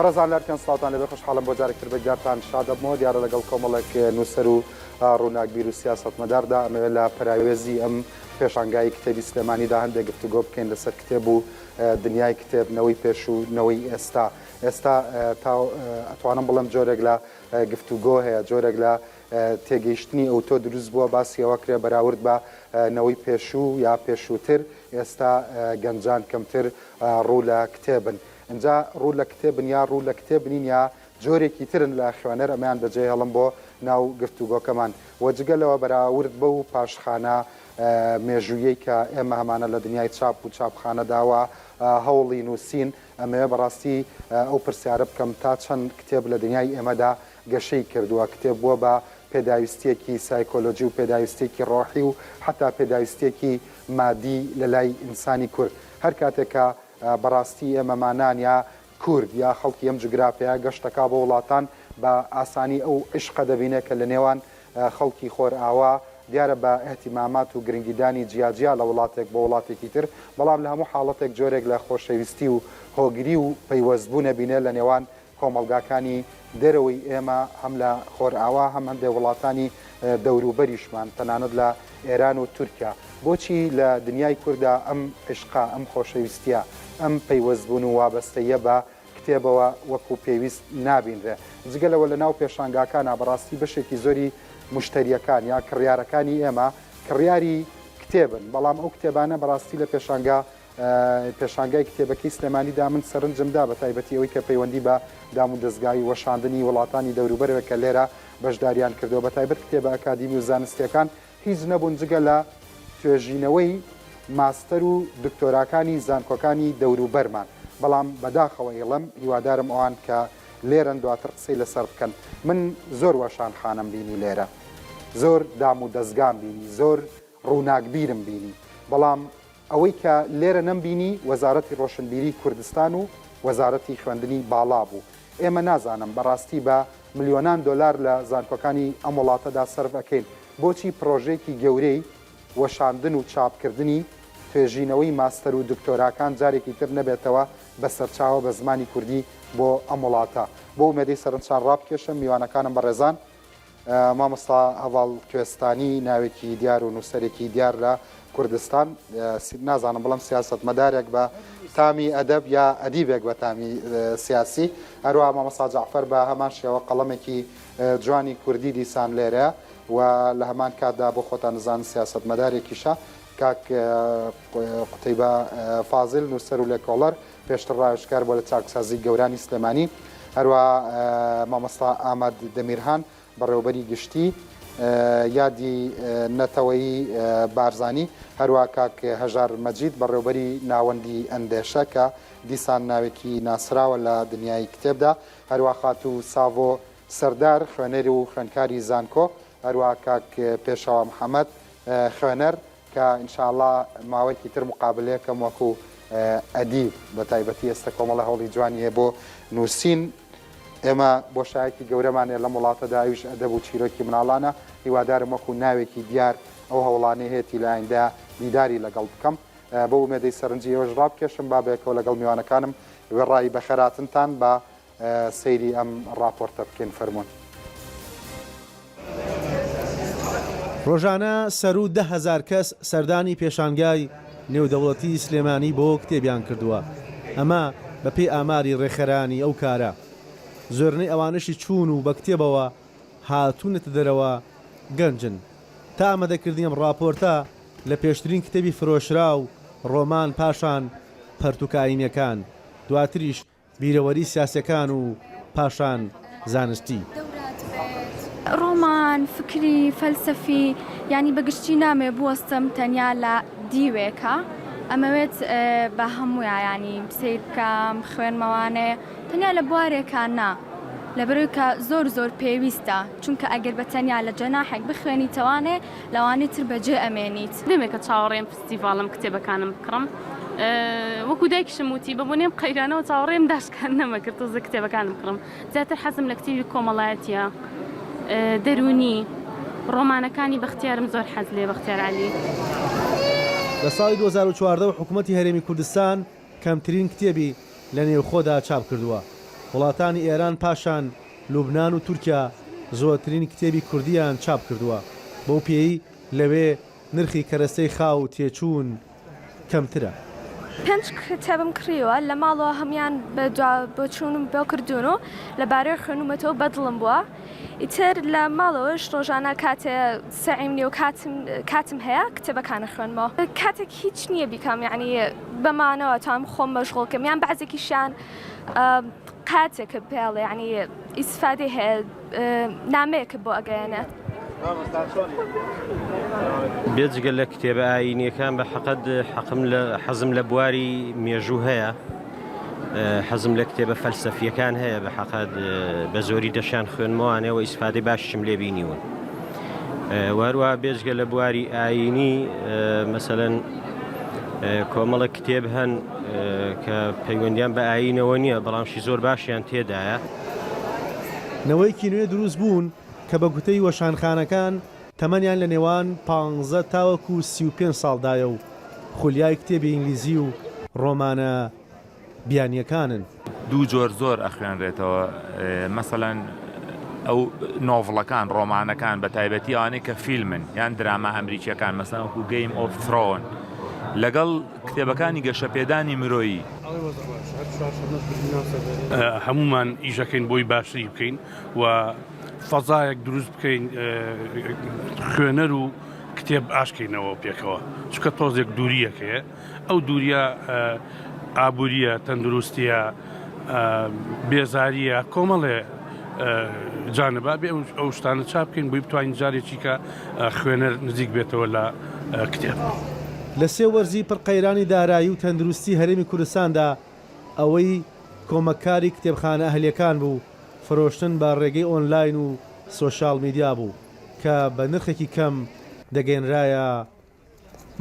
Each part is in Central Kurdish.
بەڕێزان لەرکەن سڵاوتان لێبێ خۆشحاڵم بۆ جارێک تر بە دیدارتان شاد دەبمەوە دیارە لەگەڵ کۆمەڵێک نووسەر و ڕووناکبیر و سیاسەتمەداردا ئەمەوێت لە پەراوێزی ئەم پێشانگای کتێبی سلێمانیدا هەندێک گفتوگۆ بکەین لەسەر کتێب و دنیای کتێب نەوەی پێشوو نەوەی ئێستا ئێستا تا ئەتوانم بڵێم جۆرێک لە گفتوگۆ هەیە جۆرێک لە تێگەیشتنی ئەوتۆ دروست بووە باسی ئەوە کرێ بەراورد بە نەوەی پێشوو یا پێشووتر ئێستا گەنجان کەمتر ڕوو لە کتێبن ئینجا ڕوو لە کتێبن یا ڕوو لە کتێب نین یا جۆرێکی ترن لە خوێنەر ئەمەیان بەجێ هێڵم بۆ ناو گفتوگۆکەمان و جگە لەوە بەراورد بەو پاشخانە مێژوویەی کە ئێمە هەمانە لە دنیای چاپ و چاپخانەدا و هەوڵی نووسین ئەمەوێ بەڕاستی ئەو پرسیارە بکەم تا چەند کتێب لە دنیای ئێمەدا گەشەی کردووە، کتێب بووە بە پێداویستییەکی سایکۆلۆجی و پێداویستییەکی ڕۆحی و حەتا پێداویستییەکی مادی لە لای ئینسانی کورد. هەر کاتێک کە بەڕاستی ئێمەمانان یا کورد یا خەڵکی ئەم جوگرافیایە گەشت دەکا بۆ وڵاتان بە ئاسانی ئەو عیشقە دەبینێ کە لە نێوان خەڵکی خۆرئاوا دیارە بە ئیهتیمامات و گرنگیدانی جیاجیا لە وڵاتێک بۆ وڵاتێکی تر بەڵام لە هەموو حاڵەتێک جۆرێک لە خۆشەویستی و هۆگری و پەیوەستبوون ئەبینێ لە نێوان کۆمەڵگاکانی دەرەوەی ئێمە هەم لە خۆرئاوا هەم هەندێ وڵاتانی دەوروبەریشمان تەنانەت لە ئێران و تورکیا. بۆچی لە دنیای کوردا ئەم عیشقە، ئەم خۆشەویستییە، ئەم پەیوەستبوون و وابەستەییە بە کتێبەوە وەکو پێویست نابینرێ؟ جگە لەوە لە ناو پێشانگاکانا بەڕاستی بەشێکی زۆری موشتەرییەکان یا کڕیارەکانی ئێمە کڕیاری کتێبن، بەڵام ئەو کتێبانە بەڕاستی لە پێشانگا پێشانگای کتێبەکەی سلێمانیدا من سەرنجم دا بە تایبەتی ئەوەی کە پەیوەندی بە دامودەزگای وەشاندنی وڵاتانی دەوروبەرەوە کە لێرە بەشداریان کردووە بە تایبەت کتێبە ئەکادیمی و زانستییەکان هیچ نەبوون جگە لە توێژینەوەی ماستەر و دکتۆراکانی زانکۆکانی دەوروبەرمان بەڵام بەداخەوە ئیڵێم هیوادارم ئەوان کە لێرەن دواتر قسەی لەسەر بکەن من زۆر وەشانخانەم بینی لێرە زۆر دامودەزگام بینی زۆر ڕووناکبیرم بینی بەڵام ئەوەی کە لێرە نەمبینی وەزارەتی ڕۆشنبیری کوردستان و وەزارەتی خوێندنی باڵا بوو. ئێمە نازانم بەڕاستی بە ملیۆنان دۆلار لە زانکۆکانی ئەم وڵاتەدا سەرف ئەکەین بۆچی پڕۆژەیەکی گەورەی وەشاندن و چاپکردنی توێژینەوەی ماستەر و دکتۆراکان جارێکی تر نەبێتەوە بە سەرچاوە بە زمانی کوردی بۆ ئەم وڵاتە. بۆ ئومێدەی سەرنجتان ڕابکێشم میوانەکانم بەڕێزان. مامۆستا هەڤاڵ کوێستانی ناوێکی دیار و نووسەرێکی دیار لە کوردستان نازانم بڵم سیاسەتمەدارێک بە تامی ئەدەب یا ئەدیبێک بە تامی سیاسی هەروە مامۆستا جەعفەر بە هەمان شێوە قەڵەمێکی جوانی کوردی دیسان لێرە و لە هەمان کاتدا بۆ خۆتان نزان سیاسەتمەدارێکیشە کاک قوتەیبە فازیل نووسەر و لێکۆڵەر پێشتر ڕاوێژکار بووە لە چاکسازی گەورانی سلێمانی، هەروەها مامۆستا ئامەد دەمیرهان بەڕێوەبەری گشتی یادی نەتەوەیی بارزانی، هەروەها کاک هەژار مەجید بەڕێوەبەری ناوەندی ئەندێشە کە دیسان ناوێکی ناسراوە لە دنیای کتێبدا، هەروەها خاتوو ساڤۆ سەردار خوێنەر و خوێندکاری زانکۆ، هەروەها کاک پێشەوا محەمەد خوێنەر، کە ان شاء اللە ماوەیەکی تر مقابلەیەکەم وەکو ئەدیب بە تایبەتی ئێستا کۆمەڵە هەوڵی جوانی هەیە بۆ نووسین ئێمە بۆشایەکی گەورەمان هەیە لەم وڵاتەدا ئەویش ئەدەب و چیرۆکی مناڵانە هیوادارم وەکو ناوێکی دیار ئەو هەوڵانەی هەیەتی لە ئایندە دیداری لەگەڵ بکەم بەو ئومێدەی سەرنجی ئێوەش ڕابکێشم با بەیەکەوە لەگەڵ میوانەکانم وێڕای بەخێرهاتنتان بە سەیری ئەم ڕاپۆرتە بکەین فەرموون. ڕۆژانە سەروو 10,000 کەس سەردانی پێشانگای نێودەوڵەتی سلێمانی بۆ کتێبیان کردووە، ئەمە بەپێی ئاماری ڕێکخەرانی ئەو کارە. زۆرینەی ئەوانەشی چوون و بە کتێبەوە هاتوونەتە دەرەوە گەنجن. تا ئامادەکردنی ئەم ڕاپۆرتە لە پێشترین کتێبی فرۆشراو ڕۆمان پاشان پەرتوکە ئایینیەکان، دواتریش بیرەوەری سیاسیەکان و پاشان زانستی. ڕۆمان، فکری، فەلسەفی، یانی بە گشتی نامەوێت بوەستم تەنیا لە دیوێکا، ئەمەوێت بە هەموویا یانی سەیر بکەم، بخوێنمەوانێ، تەنیا لە بوارێکا نا، لەبەرئەوەی کە زۆر زۆر پێویستە، چونکە ئەگەر بە تەنیا لە جەناحێک بخوێنیتەوانێ لەوانی تر بەجێ ئەمێنیت. دەمێکە چاوەڕێم فستیڤاڵم کتێبەکانم بکڕم وەکو دایکیشم وتی بە بۆنەی ئەم قەیرانەوە چاوەڕێم داشکان نەمەکرد تۆزە کتێبەکانم بکڕم زیاتر حەزم لە کتێبی کۆمەڵایەتیە دەروونی ڕۆمانەکانی بەختیارم زۆر حەز لێ بەختیار عەلی. لە ساڵی 2014 وە حکومەتی هەرێمی کوردستان کەمترین کتێبی لە نێوخۆدا چاپ کردووە. وڵاتانی ئێران پاشان لوبنان و تورکیا زۆرترین کتێبی کوردییان چاپ کردووە، بەو پێیەی لەوێ نرخی کەرەستەی خاو و تێچوون کەمترە. پێنج کتێبم کڕیوە لە ماڵەوە هەموویان بە دوا بۆچوونم بۆ کردوون و لەبارەی خوێنومەتەوە بەدڵم بووە ئیتر لە ماڵەوەش ڕۆژانە کاتێ سەعیم نیە و کاتم کاتم هەیە کتێبەکان ئەخوێنمەوە کاتێک هیچ نییە بیکەم یعنی بەمانەوە توانم خۆم مەشغوڵ کەم یان بەعزێکیشیان قاتێکە پێڵێ یعنی ئیسفادەی هەیە نامەیەکت بۆ ئەگەیەنێت. بێجگە لە کتێبە ئایینیەکان بە حەقەت حەقم لە حەزم لە بواری مێژوو هەیە حەزم لە کتێبە فەلسەفیەکان هەیە بە حەقەت بە زۆری دەشان خوێنمەوانەوە ئیسفادەی باششم لێ بینیون وەروە بێجگە لە بواری ئایینی مەسەلەن کۆمەڵک کتێب هەن کە پەیوەندیان بە ئایینەوە نییە بەڵامشی زۆر باشیان تێدایە. نەوەیەکی نوێ دروست بوون کە بە گوتەی وەشانخانەکان تەمەنیان لە نێوان پانزە تاوەکو 35 ساڵدایە و خولیای کتێبی ئینگلیزی و ڕۆمانە بیانییەکانن. دوو جۆر زۆر ئەخوێنرێتەوە مەسەلەن ئەو نۆڤڵەکان ڕۆمانەکان بە تایبەتی ئەوانەی کە فیلمن یان دراما ئەمریکیەکان مەسەلەن وەکو Game of Throne لەگەڵ کتێبەکانی گەشەپێدانی مرۆیی. هەموومان ئیشەکەین بۆی باشتری بکەین و فەزایەک دروست بکەین خوێنەر و کتێب ئاشکەینەوە پێکەوە چونکە تۆزێک دووریەکەیە ئەو دووریە ئابووریە تەندروستیە بێزاریە کۆمەڵێ جانبا بێ ئەو شتانە چاپ بکەین بۆی بتوانین جارێکی کە خوێنەر نزیک بێتەوە لە کتێب. لە سێ وەرزی پڕ قەیرانی دارایی و تەندروستی هەرێمی کوردستاندا ئەوەی کۆمەککاری کتێبخانە ئەهلیەکان بوو فرۆشتن بە ڕێگەی ئۆنلاین و سۆشیال میدیا بوو کە بە نرخێکی کەم دەگەیەنرایە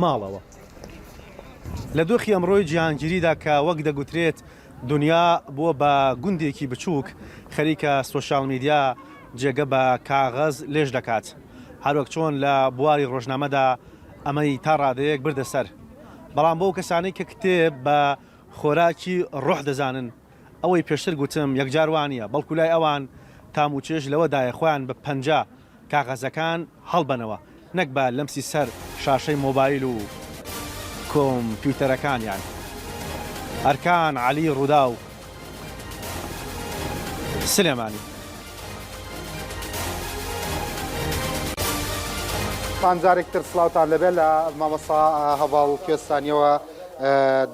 ماڵەوە. لە دۆخی ئەمڕۆی جیهانگیریدا کە وەک دەگوترێت دونیا بووە بە گوندێکی بچووک، خەریکە سۆشیال میدیا جێگە بە کاغەز لێژ دەکات. هەروەک چۆن لە بواری ڕۆژنامەدا ئەمەی تا ڕادەیەک بردە سەر. بەڵام بۆ ئەو کەسانەی کە کتێب بە خۆراکی ڕۆح دەزانن، ئەوەی پێشتر گوتم یەکجار وانییە، بەڵکو لای ئەوان تام و چێژ لەوەدایە خۆیان بە پەنجە کاغەزەکان هەڵبەنەوە نەک بە لەمسی سەر شاشەی مۆبایل و کۆمپیوتەرەکانیان. ئەرکان عەلی رووداو، سلێمانی. تان جارێک تر سڵاوتان لەبێ لە مامۆستا هەڤاڵ کوێستانیەوە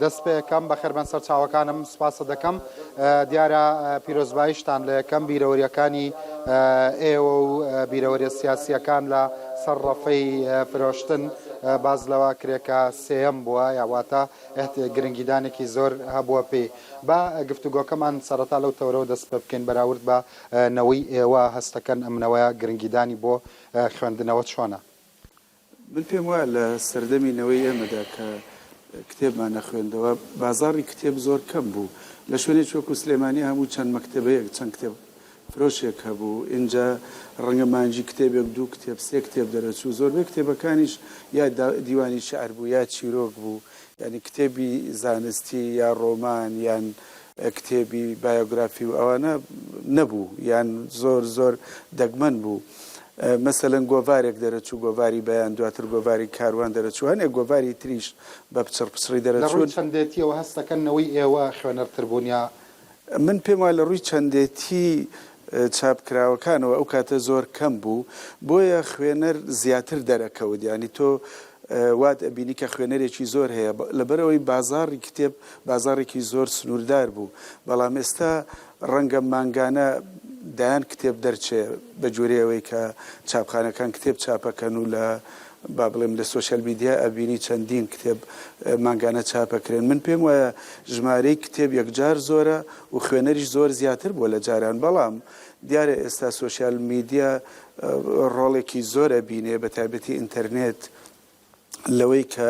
دەست پێکەم بەخێربێن سەرچاوەکانم سپاست دەکەم دیارە پیرۆزباییشتان لە یەکەم بیرەوەریەکانی ئێوە و بیرەوەریە سیاسیەکان لە سەر ڕەفەی فرۆشتن باس لەوە کرێ کە سێیەم بووە یا واتە گرنگیدانێکی زۆر هەبووە پێی با گفتوگۆکەمان سەرەتا لەو تەورەوە دەست پێ بکەین بەراورد بە نەوەی ئێوە هەستەکەن ئەم نەوەیە گرنگیدانی بۆ خوێندنەوە چۆنە؟ من پێم وایە لە سەردەمی نەوەی ئێمەدا کە کتێبمان ئەخوێندەوە، بازاڕی کتێب زۆر کەم بوو. لە شوێنێکی وەکوو سلێمانی هەموو چەند مەکتەبەیەک چەند کتێب فرۆشێک هەبوو. ئینجا ڕەنگە مانگی کتێبێک، دوو کتێب، سێ کتێب دەرەچوو. زۆربەی کتێبەکانیش یا دیوانی شیعر بوو یا چیرۆک بوو. یانی کتێبی زانستی یا ڕۆمان یان کتێبی بایۆگرافی و ئەوانە نەبوو یان زۆر زۆر دەگمەن بوو. مەسەلەن گۆڤارێک دەرەچوو، گۆڤاری بەیان، دواتر گۆڤاری کاروان دەرەچوو، هەنێک گۆڤاری تریش بە پچڕ پچڕی لە ڕووی دەرەچوون. چەندێتییەوە هەست دەکەن نەوەی ئێوە خوێنەرتر بوون یا؟ من پێم وایە لە ڕووی چەندێتی چاپکراوەکانەوە ئەو کاتە زۆر کەم بوو، بۆیە خوێنەر زیاتر دەرەکەوت، یانی تۆ وات ئەبینی کە خوێنەرێکی زۆر هەیە، لەبەرئەوەی بازاڕی کتێب بازاڕێکی زۆر سنووردار بوو، بەڵام ئێستا ڕەنگە مانگانە دەیان کتێب دەرچێ بە گوێرەی ئەوەی کە چاپخانەکان کتێب چاپەکەن و لە با بڵێم لە سۆشیال میدیا ئەبینی چەندین کتێب مانگانە چاپەکرێن من پێم وایە ژمارەی کتێب یەکجار زۆرە و خوێنەریش زۆر زیاتر بووە لە جاران بەڵام دیارە ئێستا سۆشیال میدیا ڕۆڵێکی زۆر ئەبینێ بە تایبەتی ئینتەرنێت لەوەی کە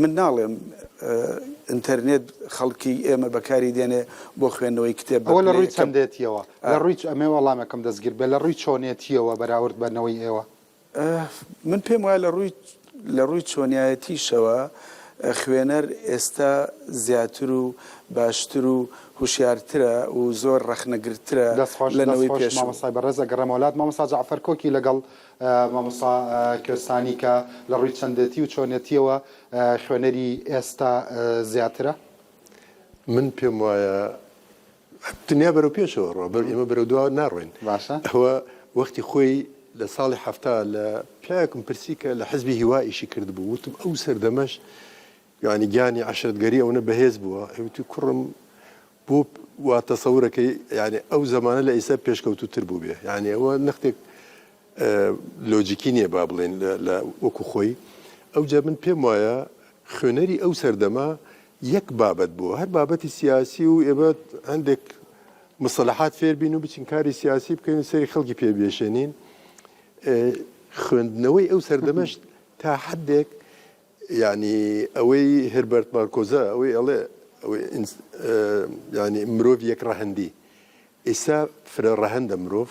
من ناڵێم ئینتەرنێت خەڵکی ئێمە بەکاری دێنێ بۆ خوێندنەوەی کتێب ئەوە لە ڕووی چەندێتیەوە لە ڕووی ئەمێ وەڵامەکەم دەستگیر بێ لە ڕووی چۆنێتیەوە بەراورد بە نەوەی ئێوە. من پێم وایە لە ڕووی لە ڕووی چۆنیایەتیشەوە. خوێنەر ئێستا زیاتر و باشتر و هوشیارترە و زۆر ڕەخنەگرترە دەست خۆش لە دەست نەوەی خۆش پێشوو. مامۆستای بەڕێز ئەگەڕێمەوە لات مامۆستا جەعفەر کۆکی لەگەڵ مامۆستا کوێستانی کە لە ڕووی چەندێتی و چۆنێتیەوە خوێنەری ئێستا زیاترە؟ من پێم وایە دنیا بەرەو پێشەوە ڕۆ ئێمە بەرەو دوا ناڕۆین باشە ئەوە وەختی خۆی لە ساڵی حەفتا لە پیاوێکم پرسی کە لە حزبی هیوا ئیشی کردبوو وتم ئەو سەردەمەش یعنی گیانی عەشرەتگەری ئەوەنە بەهێز بووە وتی کوڕم بۆ وا تەسەورەکەی یعنی ئەو زەمانە لە ئیستا پێشکەوتووتر بووبێ یعنی ئەوە نەختێک لۆجیکی نییە با بڵێین لە وەکو خۆی ئەوجا من پێم وایە خوێنەری ئەو سەردەمە یەک بابەت بووە هەر بابەتی سیاسی و ئێمە هەندێک مستەلەحات فێر بین و بچین کاری سیاسی بکەین و سەری خەڵکی پێ بێشێنین خوێندنەوەی ئەو سەردەمەش تا حدێک یعنی ئەوەی هربەرت مارکۆزە ئەوەی ئەڵێ ئەوەی یعنی مرۆڤ یەک ڕەهەندی ئیستا فرە ڕەهەندە مرۆڤ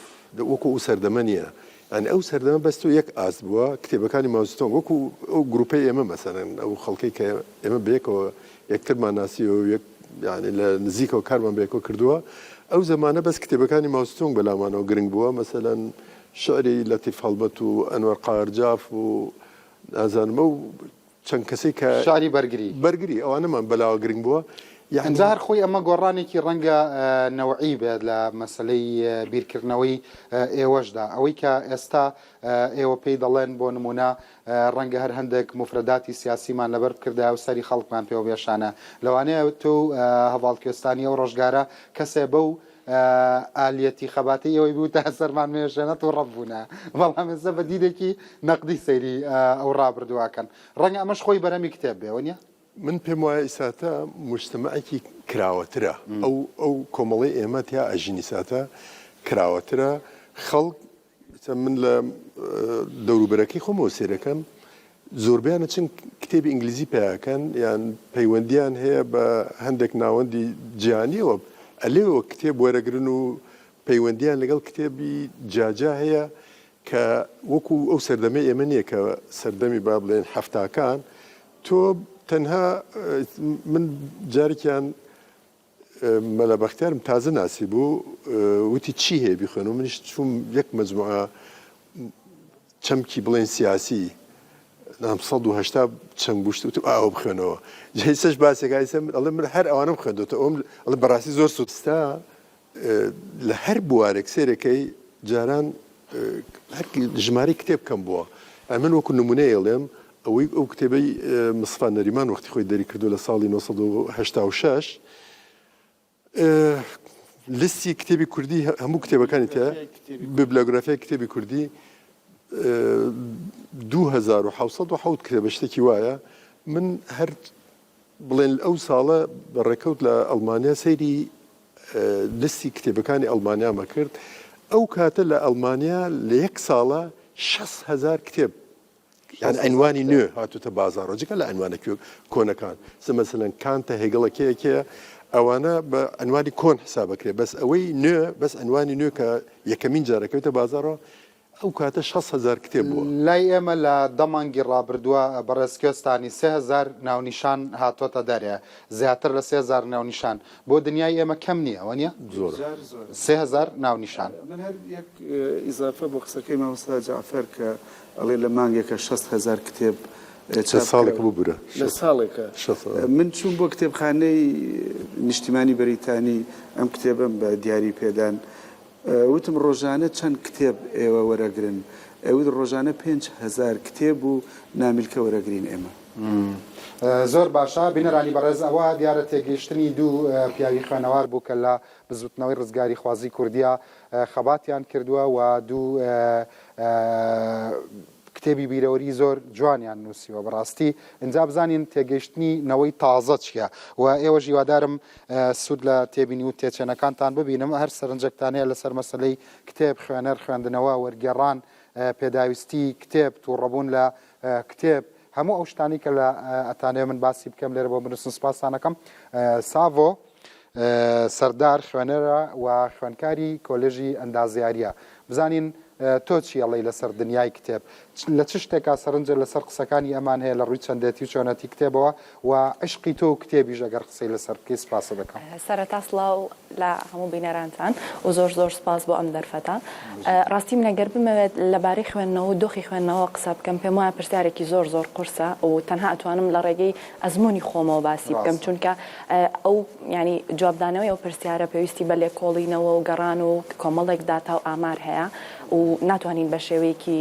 وەکو ئەو سەردەمە نیە یانی ئەو سەردەمە بەس تۆ یەک ئاست بووە کتێبەکانی ماوزتۆنگ وەکو ئەو گروپەی ئێمە مەسەلەن ئەو خەڵکەی کە ئێمە بەیەکەوە یەکترمان ناسیوە و یەک یانی لە نزیکەوە کارمان بەیەکەوە کردووە ئەو زەمانە بەس کتێبەکانی ماوزتۆنگ بەلامانەوە گرنگ بووە مەسەلەن شعری لەتیف هەڵمەت و ئەنوەر قارجاف و نازانم ئەو چەند کەسەی کە شاری بەرگری. بەرگری ئەوانەمان بەلاوە گرنگ بووە یەعنی. ئینجا هەر خۆی ئەمە گۆڕانێکی ڕەنگە نەوعی بێت لە مەسەلەی بیرکردنەوەی ئێوەشدا ئەوەی کە ئێستا ئێوە پێی دەڵێن بۆ نموونە ڕەنگە هەر هەندێک موفرەداتی سیاسیمان لەبەر بکردایە و سەری خەڵکمان پێوە بێشانە لەوانەیە تۆ و هەڤاڵ کوێستانی ئەو ڕۆژگارە کەسێ بەو ئالیەتی خەباتی ئێوەی بووتایە سەرمان مێژێنە توڕە بوونە بەڵام ئێستا بە دیدێکی نەقدی سەیری ئەو ڕابردووە ئەکەن ڕەنگە ئەمەش خۆی بەرهەمی کتێب بێ وەنیە؟ من پێم وایە ئیساتە موجتەمەعێکی کراوەترە ئەو ئەو کۆمەڵەی ئێمە تیا ئەژین ئیساتە کراوەترە خەڵک ئیستا من لە دەوروبەرەکەی خۆمەوە سەیرەکەم زۆربەیان ئەچن کتێبی ئینگلیزی پەیاکەن یان پەیوەندیان هەیە بە هەندێک ناوەندی جیهانیەوە ئەلێوە کتێب وەرەگرن و پەیوەندیان لەگەڵ کتێبی جیاجیا هەیە کە وەکو ئەو سەردەمەی ئێمە نییە کە سەردەمی با بڵێن حەفتاکان تۆ تەنها من جارێکیان مەلا بەختیارم تازە ناسیبوو وتی چی هەیە بیخوێنەوە منیش چووم یەک مەجموعە چەمکی بڵێن سیاسی نام 180 چەند بوو شت وتم ئاوە بخوێنەوە جەیسەش باسێک ئایسە من ئەڵێ من هەر ئەوانەم خوێندۆتە ئەوم ئەڵێ بەڕاستی زۆر سوود ستا لە هەر بوارێک سێرەکەی جاران هەر ژمارەی کتێب کەم بووە ئەمن وەکو نمونەی ئەڵێم ئەوەی ئەو کتێبەی مستەفا نەریمان وەختی خۆی دەریکردو لە ساڵی 1986 لیستی کتێبی کوردی هەموو کتێبەکانی تیا بیبلیۆگرافیای کتێبی کوردی 2707 کتێبە شتێکی وایە من هەر بڵێن ئەو ساڵە بە ڕێکەوت لە ئەڵمانیا سەیری لیستی کتێبەکانی ئەڵمانیامە کرد ئەو کاتە لە ئەڵمانیا لە یەک ساڵە 6 هزار کتێب یان عینوانی نوێ هاتوتە بازاڕەوە جگە لە عینوانە کۆنەکان سە مەسەلەن کانتە هێگڵە کێ کێ ئەوانە بە عینوانی کۆن حسابەکرێ بەس ئەوەی نوێ بەس عینوانی نوێ کە یەکەمین جارەکەوتە بازاڕەوە ئەو کاتە 6 هزار کتێب بووە. لای ئێمە لە دە مانگی ڕابردووە بەڕێز کوێستانی 3000 ناونیشان هاتۆتە دەرێ زیاتر لە 3000 ناونیشان بۆ دنیای ئێمە کەم نییە وەنیە؟ زۆرە. 3000 ناونیشان. من هەر یەک ئیزافە بۆ قسەکەی مامۆستا جەعفەر کە ئەڵێ لە مانگێکە 60 هەزار کتێب لە چاپ ساڵێکە کراوە ببورە لە ساڵێکە من چووم بۆ کتێبخانەی نیشتیمانی بەریتانی ئەم کتێبەم بە دیاری پێدان وتم ڕۆژانە چەند کتێب ئێوە وەرەگرن؟ ئەیوت ڕۆژانە 5000 کتێب و نامیلکە وەرەگرین ئێمە. زۆر باشە بینەرانی بەڕێز ئەوە دیارە تێگەیشتنی دوو پیاوی خوێنەوار بوو کە لە بزوتنەوەی ڕزگاریخوازی کوردیا خەباتیان کردووە و دوو کتێبی بیرەوەری زۆر جوانیان نووسیوە بەڕاستی ئینجا بزانین تێگەیشتنی نەوەی تازە چییە و ئێوەش هیوادارم سوود لە تێبینی و تێچێنەکانتان ببینم هەر سەرنجێکتان هەیە لەسەر مەسەلەی کتێب خوێنەر خوێندنەوە وەرگێڕان پێداویستی کتێب تووڕەبوون لە کتێب هەموو ئەو شتانەی کە لە ئەتانەوێ من باسی بکەم لێرە بۆ بنووسن سپاستان ئەکەم ساڤۆ سەردار خوێنەرە و خوێندکاری کۆلێژی ئەندازیاریە بزانین تۆ چی ئەڵێی لەسەر دنیای کتێب؟ لە چ شتێکا سەرنجت لەسەر قسەکانی ئەمان هەیە لە ڕووی چەندێتی و چۆنەتی کتێبەوە و عیشقی تۆ و کتێبیش ئەگەر قسەی لەسەر بکەی سپاست دەکەم. سەرەتا سڵاو لە هەموو بینەرانتان و زۆر زۆر سپاس بۆ ئەم دەرفەتە. ڕاستی من ئەگەر بمەوێت لەبارەی خوێندنەوە و دۆخی خوێندنەوە قسە بکەم پێم وایە پرسیارێکی زۆر زۆر قورسە و تەنها ئەتوانم لە ڕێگەی ئەزموونی خۆمەوە باسی بکەم ڕاستە. چونکە ئەو یانی جوابدانەوەی ئەو پرسیارە پێویستی بە لێکۆڵینەوە و گەڕان و کۆمەڵێک داتا و ئامار هەیە و ناتوانین بە شێوەیەکی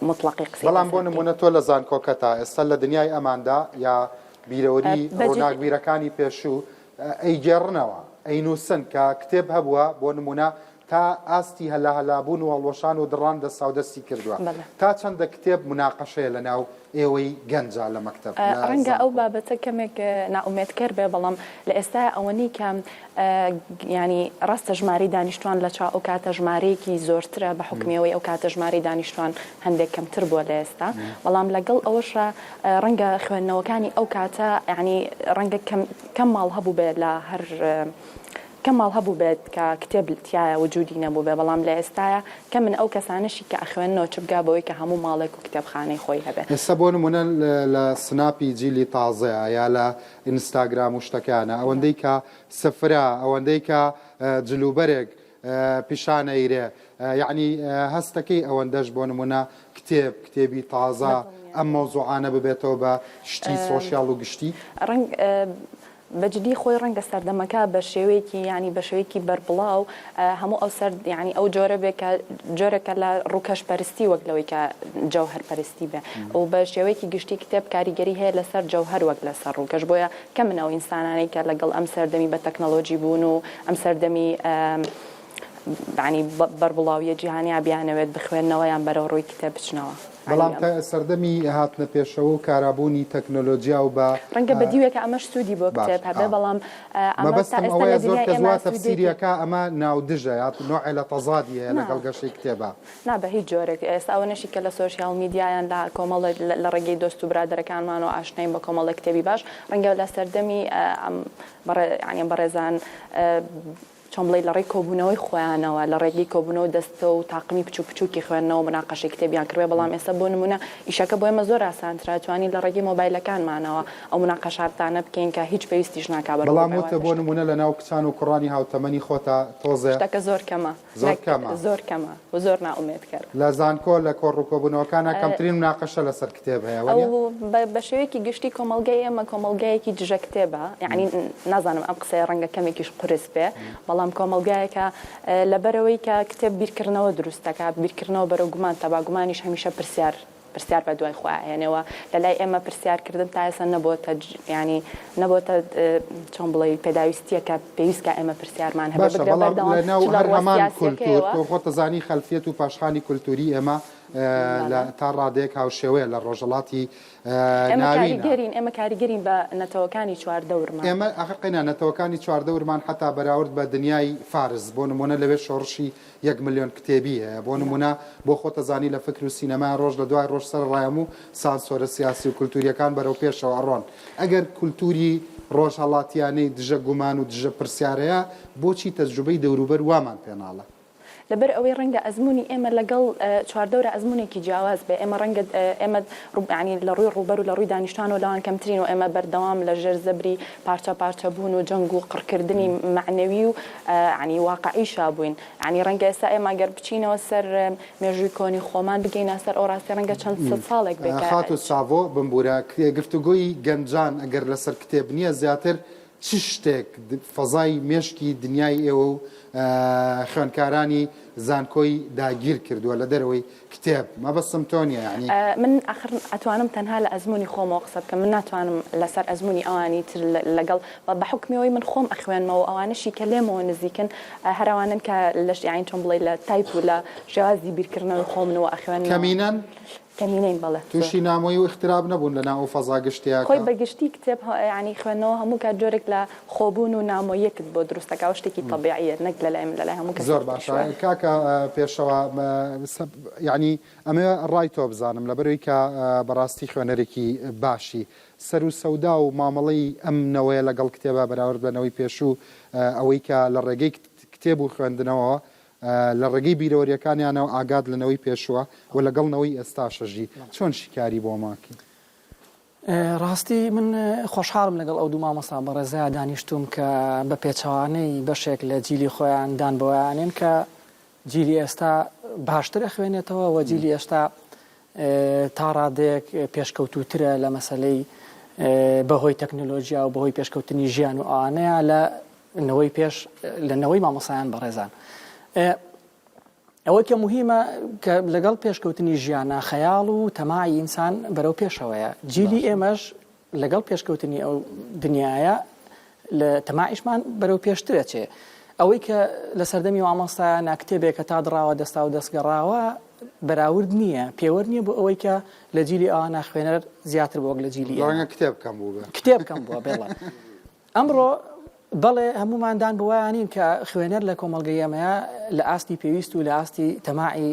موتڵەقی قسەی بەڵام لەسەر بۆ بکەین. نموونە تۆ لە زانکۆکەتا ئێستا لە دنیای ئەماندا یا بیرەوەری بە جدی. ڕووناکبیرەکانی پێشوو ئەیگێڕنەوە، ئەینووسن کە کتێب هەبووە بۆ نموونە تا ئاستی هەلاهەلابوون و هەڵوەشان و دڕان دەستاودەستی کردووە. بەڵێ. تا چەندە کتێب موناقەشەیە لە ناو ئێوەی گەنجا لە مەکتەب، لە ڕەنگە ئەو زانکۆ؟ بابەتە کەمێک نائومێدکەر بێ، بەڵام لە ئێستایا ئەوەنەی کە یانی ڕاستە ژمارەی دانیشتوان لە چاو ئەو کاتە ژمارەیەکی زۆرترە بە حوکمی ئەوەی ئەو کاتە ژمارەی دانیشتوان هەندێک کەمتر بووە لە ئێستا، بەڵام لەگەڵ ئەوەشا ڕەنگە خوێندنەوەکانی ئەو کاتە یانی ڕەنگە کەم کەم ماڵ هەبووبێ لە هەر کەم ماڵ هەبووبێت کە کتێب تیایا وجودی نەبووبێ، بەڵام لە ئێستایا کەمن ئەو کەسانەشی کە ئەخوێننەوە چ بگا بەوەی کە هەموو ماڵێک و کتێبخانەی خۆی هەبێ. ئێستا بۆ نموونە لە سناپی جیلی تازەیا یا لە ئینستاگرام و شتەکانا ئەوەندەی کە سفرە ئەوەندەی کە جلوبەرگ پیشان ئەیرێ یەعنی هەستەکەی ئەوەندەش بۆ نموونە کتێب کتێبی تازە ئەم مەوزوعانە ببێتەوە بە شتی سۆشیاڵ و گشتی؟ ڕەنگ بە جدی خۆی ڕەنگە سەردەمەکە بە شێوەیەکی یانی بە شێوەیەکی بەربڵاو هەموو ئەو سەر یانی ئەو جۆرە بێ کە جۆرێکە لە ڕووکەش پەرستی وەک لەوەی کە جەوهەر پەرستی بێ و بە شێوەیەکی گشتی کتێب کاریگەری هەیە لەسەر جەوهەر وەک لەسەر ڕووکەش بۆیە کەمن ئەو ئینسانانەی کە لەگەڵ ئەم سەردەمی بە تەکنەلۆجی بوون و ئەم سەردەمی یانی بەربڵاویە جیهانیا بیانەوێت بخوێننەوە یان بەرەو ڕووی کتێب بچنەوە. بەڵام تا سەردەمی هاتنە پێشەوە و کارابوونی تەکنۆلۆجیا و بە ڕەنگە بە دیوێکا ئەمەش سوودی بۆ باش کتێب هەبێ ئا. بەڵام ئەمە تا مەبەستم ئێستا ئەوەیە لە زۆر دنیای کەس ئێمە وا سوودێکی تەفسیری ئەکا ئەمە ناودژە یا نۆعێ لە تەزادی هەیە نا. لەگەڵ گەشەی کتێبا. نا بە هیچ جۆرێک. ئێستا ئەوەنەشی کە لە سۆشیال میدیا یان لە کۆمەڵێک لە ڕێگەی دۆست و برادەرەکانمانەوە ئاشناین بە کۆمەڵێک کتێبی باش ڕەنگە لە سەردەمی ئەم بەڕێ یانی ئەم بەڕێزان چۆن بڵێی لە ڕێی کۆبوونەوەی خۆیانەوە، لە ڕێگەی کۆبوونەوە دەستە و تاقمی بچووک بچووکی خوێندنەوە موناقەشەی کتێبیان کردبێ، بەڵام ئێستا بۆ نموونە ئیشەکە بۆ ئێمە زۆر ئاسانترە، توانین لە ڕێگەی مۆبایلەکانمانەوە ئەو موناقەشاتانە بکەین کە هیچ پێویستیش ناکا بەرەو بەڵام ڕووی وتت بۆ شتەکە. نموونە لە ناو کچان و کوڕانی هاوتەمەنی خۆتا تۆزێ. شتەکە زۆر کەمە. زۆر کەمە. زۆر کەمە و زۆر نائومێدکەرە. لە زانکۆ لە کۆڕ و کۆبوونەوەکانا کەمترین موناقەشە لەسەر کتێب هەیە وەنیە؟ ئەو بە شێوەیەکی گشتی کۆمەڵگای ئێمە کۆمەڵگایەکی دژە کتێبە، یەعنی نازانم ئەم قسەیە ڕەنگە کەمێکیش قورس بێ، بەڵام کۆمەڵگایەکە لەبەرئەوەی کە کتێب بیرکردنەوە دروست دەکات، بیرکردنەوە بەرەو گومان تەبا، گومانیش هەمیشە پرسیار پرسیار بە دوای خۆیا ئەهێنێ و لە لای ئێمە پرسیار کردن تا ئێستا نەبۆتە یانی نەبۆتە چۆن بڵێی پێداویستییەک کە پێویست کا ئێمە پرسیارمان هەبێ باشە بگرە بەڵام بەردەوام لە ناو چ لە هەر ڕووە هەمان کولتوور سیاسییەکەیەوە تۆ خۆت ئەزانی خەلفیەت و پاشخانی کولتووری ئێمە لە بەڵێ. تا ڕادەیەک هاوشێوەیە لە ڕۆژهەڵاتی ئێمە ناوینە. کاریگەرین ئێمە کاریگەرین بە نەتەوەکانی چواردەورمان. ئێمە ئاخر قەینا نەتەوەکانی چواردەورمان حەتا بەراورد بە دنیای فارس بۆ نموونە لەوێ شۆڕشی یەک ملیۆن کتێبی هەیە بۆ نموونە بۆ خۆت ئەزانی لە فکر و سینەمایا ڕۆژ لە دوای ڕۆژ سەرەڕای هەموو سانسۆرە سیاسی و کولتوورییەکان بەرەو پێشەوە ئەڕۆن ئەگەر کولتووری ڕۆژهەڵاتییانەی دژە گومان و دژە پرسیار هەیە بۆچی تەجروبەی دەوروبەر وامان پێ ناڵێ؟ لەبەر ئەوەی ڕەنگە ئەزموونی ئێمە لەگەڵ چواردەورا ئەزموونێکی جیاواز بێ ئێمە ڕەنگە ئێمە یانی لە ڕووی ڕووبەر و لە ڕووی دانیشتوانەوە لەوان کەمترین و ئێمە بەردەوام لە ژێر زەبری پارچە پارچە بوون و جەنگ و قڕکردنی مەعنەوی و یانی واقعیشا بووین یانی ڕەنگە ئێستا ئێمە گەر بچینەوە سەر مێژووی کۆنی خۆمان بگەینە سەر ئەو ڕاستیە ڕەنگە چەند سەد ساڵێک بێ کە. خاتوو ساڤۆ بمبورە گفتوگۆی گەنجان ئەگەر لەسەر کتێب نییە زیاتر چ شتێک فەزای مێشکی دنیای ئێوە و خوێندکارانی زانکۆی داگیر کردووە لە دەرەوەی کتێب مەبەستم تۆ نیە یانی. من ئاخر ئەتوانم تەنها لە ئەزموونی خۆمەوە قسە بکەم من ناتوانم لەسەر ئەزموونی ئەوانی تر لەگەڵ بە حوکمی ئەوەی من خۆم ئەخوێنمەوە ئەوانەشی کە لێمەوە نزیکن هەر ئەوانەن کە لە یانی چۆن بڵێی لە تایپ و لە شێوازی بیرکردنەوەی خۆمن و ئەخوێنمەوە. کەمینەن؟ کەمینەین بەڵێ زۆر. تووشی نامۆیی و ئیغتراب نەبوون لەناو ئەو فەزا گشتییە خۆی کە. بە گشتی کتێب یانی خوێندنەوە هەموو کات جۆرێک لە خۆبوون و نامۆییەکت بۆ دروست دەکا و شتێکی تەبیعییە نەک لە لای من لە لای هەموو کەسێکی زۆر تریش باشە وایە. کاکە پێشەوا یانی ئەمەوێ ڕای تۆ بزانم لەبەرئەوەی کە بەڕاستی خوێنەرێکی باشی سەر و سەودا و مامەڵەی ئەم نەوەیە لەگەڵ کتێبا بەراورد بە نەوەی پێشوو ئەوەی کە لە ڕێگەی کتێب و خوێندنەوە. لە ڕێگەی بیرەوەریەکانیانەوە ئاگات لە نەوەی پێشووە و لەگەڵ نەوەی ئێستاشە ژی چۆن شیکاری بۆ ماکی؟ ڕاستی من خۆشحاڵم لەگەڵ ئەو دوو مامۆستا بەڕێزەیا دانیشتووم کە بە پێچەوانەی بەشێک لە جیلی خۆیان دان بەوەیا ئەنێن کە جیلی ئێستا باشتر ئەخوێنێتەوە و جیلی ئێستا تا ڕادەیەک پێشکەوتووترە لە مەسەلەی بەهۆی تەکنۆلۆژیا و بەهۆی پێشکەوتنی ژیان و ئەوانەیە لە نەوەی پێش لە نەوەی مامۆسایان بەڕێزان. ئەوەی کە موهیمە کە لەگەڵ پێشکەوتنی ژیانا خەیاڵ و تەماعی ئینسان بەرەو پێشەوەیە جیلی ئێمەش لەگەڵ پێشکەوتنی ئەو دنیایە لە تەماعیشمان بەرەو پێشترە چێ ئەوەی کە لە سەردەمی مامۆستایانە کتێبێک کە تا دڕاوە دەستا و دەستگەڕاوە بەراورد نییە پێوەر نییە بۆ ئەوەی کە لە جیلی ئەوانە خوێنەر زیاتر بۆک لە جیلی ڕەنگە کتێب کەم بوو کتێب کەم بووە بێڵە ئەمڕۆ بەڵێ هەموومان دان بەوەیا نین کە خوێنەر لە کۆمەڵگەی ئێمەیا لە ئاستی پێویست و لە ئاستی تەماعی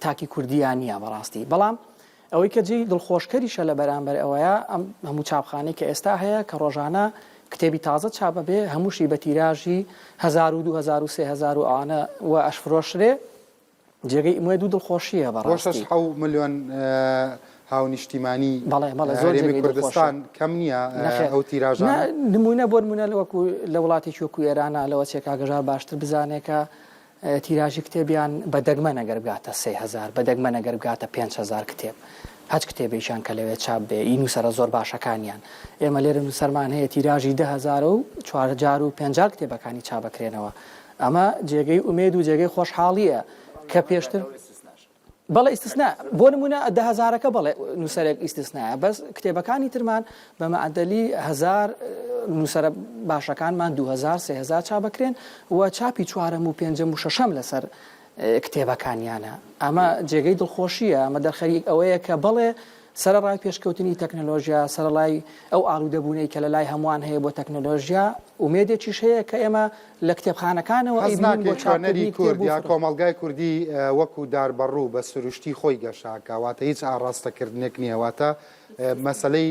تاکی کوردیا نییە بەڕاستی بەڵام ئەوەی کە جێی دڵخۆشکەریشە لە بەرامبەر ئەوەیە ئەم هەموو چاپخانەی کە ئێستا هەیە کە ڕۆژانە کتێبی تازە چاپ ئەبێ هەمووشی بە تیراژی هەزار و 2000 و 3000 و ئەوانە و ئەشفرۆشرێ جێگەی ئومێد و دڵخۆشییە بۆ شەش بەڕاستی. حەو ملیۆن هاونیشتیمانی بەڵێ بەڵێ زۆر هەرێمی جێگەی دڵخۆشە. کوردستان کەم نییە نەخێر ئەو نا تیراژانە؟ نموونە بۆ نموونە وەکوو لە وڵاتێکی وەکوو ئێرانا لەوە چێ کاک هەژار باشتر بزانێ کە تیراژی کتێبیان بە دەگمەن ئەگەر بگاتە 3000 بە دەگمەن ئەگەر بگاتە 5000 کتێب هەچ کتێبێکیان کە لەوێ چاپ بێ ئی نووسەرە زۆر باشەکانیان ئێمە لێرە نووسەرمان هەیە تیراژی 10000 و چوار جار و پێنج جار کتێبەکانی چاپ ئەکرێنەوە ئەمە جێگەی ئومێد و جێگەی خۆشحاڵییە کە پێشتر بەڵێ ئیستسنا بۆ نمونە دە هەزارەکە بەڵێ نووسەرێک ئیستسنایە بەس کتێبەکانی ترمان بە مەعدەلی هەزار نووسەرە باشەکانمان 2000 3000 چاپ بکرێن و چاپی چوارەم و پێنجەم و شەشەم لەسەر کتێبەکانیانە ئەمە جێگەی دڵخۆشیە ئەمە دەرخەری ئەوەیە کە بەڵێ سەرەڕای پێشکەوتنی تەکنەلۆژیا، سەرەڕای ئەو ئالوودەبوونەی کە لە لای هەمووان هەیە بۆ تەکنەلۆژیا، ئومێدێکیش هەیە کە ئێمە لە کتێبخانەکانەوە هەست ئەیبینین بۆ ناکەی خوێنەری چاپکردنی کتێب کورد و یا فرۆ. کۆمەڵگای کوردی وەکو داربەڕوو بە سروشتی خۆی گەشە ئەکا واتە هیچ ئاڕاستەکردنێک نییە واتە مەسەلەی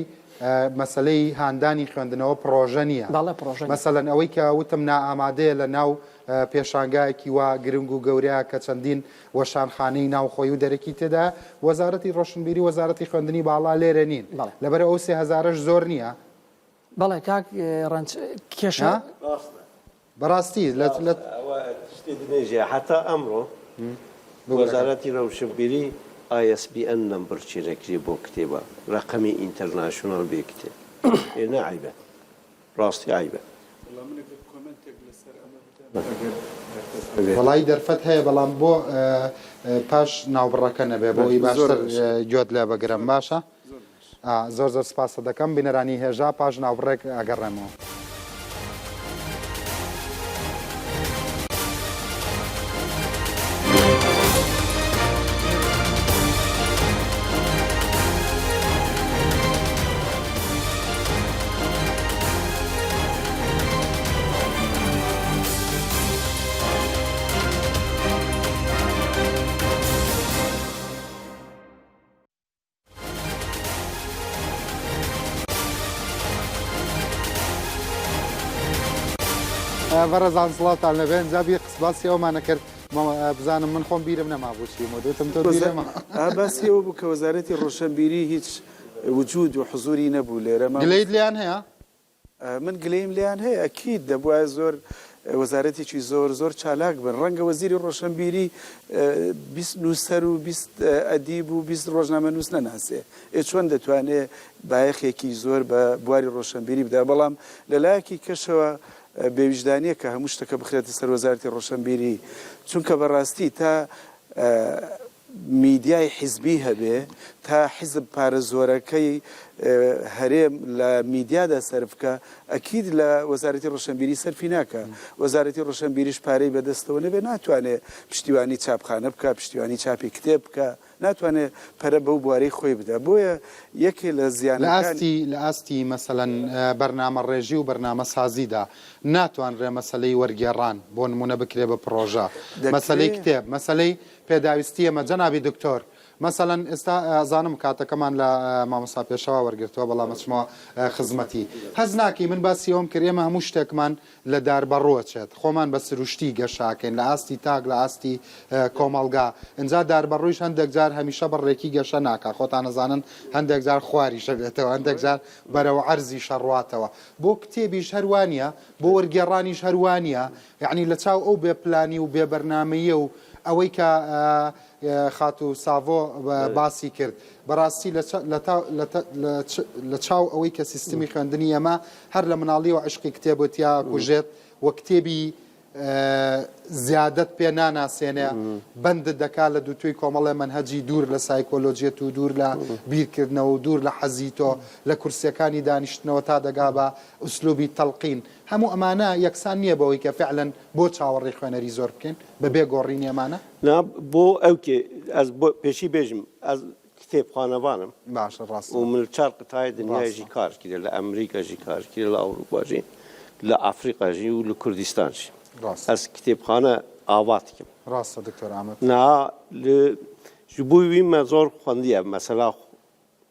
مەسەلەی هاندانی خوێندنەوە پڕۆژە نییە بەڵێ پڕۆژە نییە. مەسەلەن ئەوەی کە وتم نائامادەیە لە ناو پێشانگایەکی وا گرنگ و گەورەیە کە چەندین وەشانخانەی ناوخۆیی و دەرەکی تێدایە، وەزارەتی ڕۆشنبیری و وەزارەتی خوێندنی باڵا لێرە نین، بەڵێ. لەبەرئەوە ئەو سێ هەزارەش زۆر نییە؟ بەڵێ کاک ڕەنج کێشە. نا؟ ڕاستە. بەڕاستی لە لە. ڕاستە ئەوە شتێ دنێژێ هەتا ئەمڕۆ ببورە کاک. وەزارەتی ڕەوشنبیری ISBN number چێ دەکرێ بۆ کتێبە ڕەقەمی international بێ کتێب ئێ نە عەیبە. ڕاستی عەیبە. وەڵا من ئەگەر comment ێک لەسەر ئەمە بدەم ئەگەر دەرفەت هەبێ. وەڵایی دەرفەت هەیە بەڵام بۆ پاش ناوبڕەکە نەبێ بۆ ئەوی زۆر باشتر باشە. گوێت لێ بگرم زۆر باشە زۆر باش. زۆر زۆر سپاست دەکەم بینەرانی هێژا پاش ناوبڕێک ئەگەڕێمەوە. بەڕێزان سڵاوتان لەبێ ئینجا بی قس باسی ئەومانە کرد بزانم من خۆم بیرم نەمابوو چیم وت وتم تۆ بیرم باسی ئەوە بوو کە وەزارەتی ڕۆشنبیری هیچ وجود و حزوری نەبوو لێرە مامۆستا. گلەیت لێیان هەیە؟ من گلەییم لێیان هەیە ئەکید دەبوایە زۆر وەزارەتێکی زۆر زۆر چالاک بن ڕەنگە وەزیری ڕۆشنبیری 20 نووسەر و 20 ئەدیب و 20 ڕۆژنامەنووس نەناسێ ئێ چۆن دەتوانێ بایەخێکی زۆر بە بواری ڕۆشنبیری بدا بەڵام لە لایەکی کەشەوە بێویژدانیە کە هەموو شتەکە بخرێتە سەر وەزارەتی ڕۆشنبیری چونکە بەڕاستی تا میدیای حیزبی هەبێ تا حیزب پارە زۆرەکەی هەرێم لە میدیادا سەرف بکا ئەکید لە وەزارەتی ڕۆشنبیری سەرفی ناکا وەزارەتی ڕۆشنبیریش پارەی بەدەستەوە نەبێ ناتوانێ پشتیوانی چاپخانە بکا پشتیوانی چاپی کتێب بکا ناتوانێ پەرە بەو بوارەی خۆی بدا بۆیە یەکێ لە لە زیانەکانی. ئاستی لە ئاستی مەسەلەن بەرنامەڕێژی و بەرنامەسازیدا ناتوانرێ مەسەلەی وەرگێڕان بۆ نموونە بکرێ بە پڕۆژە، مەسەلەی دەکرێ. کتێب، مەسەلەی پێداویستی ئێمە جەنابی دکتۆر. مەسەلەن ئێستا ئەزانم کاتەکەمان لە مامۆستا پێشەوا وەرگرتووە بەڵام ئەچمەوە خزمەتی. هەست ناکەی من باسی ئەوەم کرد ئێمە هەموو شتێکمان لە داربەڕووە چێت خۆمان بە سروشتی گەشە ئەکەین لە ئاستی تاک لە ئاستی کۆمەڵگا ئینجا داربەڕوویش هەندێک جار هەمیشە بە ڕێکی گەشە ناکا خۆتان ئەزانن هەندێک جار خواریش ئەبێتەوە هەندێک جار بەرەو عەرزیش ئەڕواتەوە بۆ کتێبیش هەر وا نییە بۆ وەرگێڕانیش هەر وا نییە یەعنی لە چاو ئەو بێ پلانی و بێ بەرنامەییە و ئەوەی کە خاتوو ساڤۆ باسی کرد بەڕاستی لە چاو ئەوەی کە سیستمی خوێندنی ئێمە هەر لە مناڵیەوە عشقی کتێب و تیا کوژێت و کتێبی زیادەت پێ ناناسێنێ بەندت دەکا لە دووتوێی کۆمەڵێ مەنهەجی دوور لە سایکۆلۆجیەت و دوور لە بیرکردنەوە و دوور لە حەزی تۆ لە کورسیەکانی دانیشتنەوە تا دەگا بە ئوسلوبی تەڵقین هەموو ئەمانە یەکسان نییە بەوەی کە فعلەن بۆ چاوەڕێی خوێنەری زۆر بکەین بە بێ گۆڕینی ئەمانە؟ نا بۆ ئەو کێ ئەز بۆ پێشی بێژم ئەز کتێبخانەڤانم باشە ڕاستە و من چار قیتای دنیای ڕاستە ژی کار کریە لە ئەمریکا ژی کار کریە لە ئەوروپا ژی لە ئەفریقا ژی و لە کوردستان ژی ڕاستە ئەز کتێبخانە ئاوا دکم ڕاستە دکتۆر ئامەد. نا لە ژ بۆی وی مە زۆر خوەندیە مەسەلا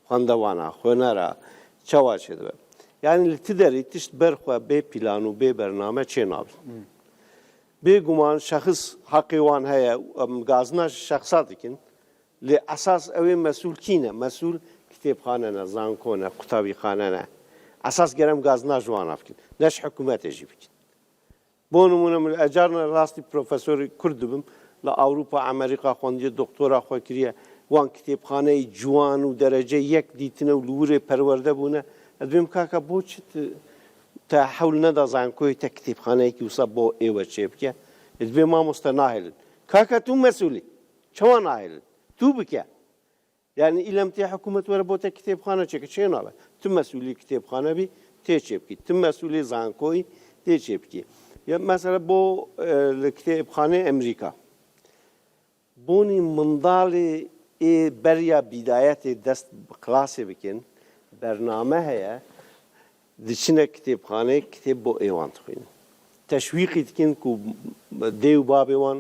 خوەندەوانە خوێنەرە چەوا چێ دبێ یانی لە ت دەری تشت بەر خوە بێ پیلان و بێ بەرنامە چێ نابی بێ گومان شەخس حەقی وان هەیە و ئەم گازنە شەخسا دکن لێ ئەساس ئەوێ مەسول کینە مەسول کتێبخانە نە زانکۆ نە قوتابیخانە نە ئەساس گەرەم گازنا ژوانا بکن نەش حکوومەتێ ژی بکن بۆ نموونە من ئەجارنە ڕاستی پرۆفەسۆری کورد دبم لە ئاوروپا ئەمەریقا خوەندیە دۆکتۆرا خوە کریە وان کتێبخانەی جوان و دەرەجە یەک دیتنە و لورێ پەروەردە بوونە ئەدبێم کاکە بۆ چ تە حەول نەدا زانکۆی تە کتێبخانەیەکی وسا بۆ ئێوە چێ بکە ئەدبێ مامۆستا ناهێلن کاکە تو مەسولی چەوا ناهێلن تو بکە یانی ئیلەم تێ حکومەت وەرە بۆ تە کتێبخانە چێکە چێ ناڵێ تو مەسولی کتێبخانە بی تێ چێ بکی تو مەسولی زانکۆی تێ چێ بکی یە مەسەلە بۆ لە کتێبخانەی ئەمریکا بۆنی منداڵێ ئێ بەریا بیدایەتێ دەست کلاسێ بکەن بەرنامە هەیە دچنە کتێبخانەی کتێب بۆ ئێوان دخوینن تەشویقی دکن کو دێ و بابێ وان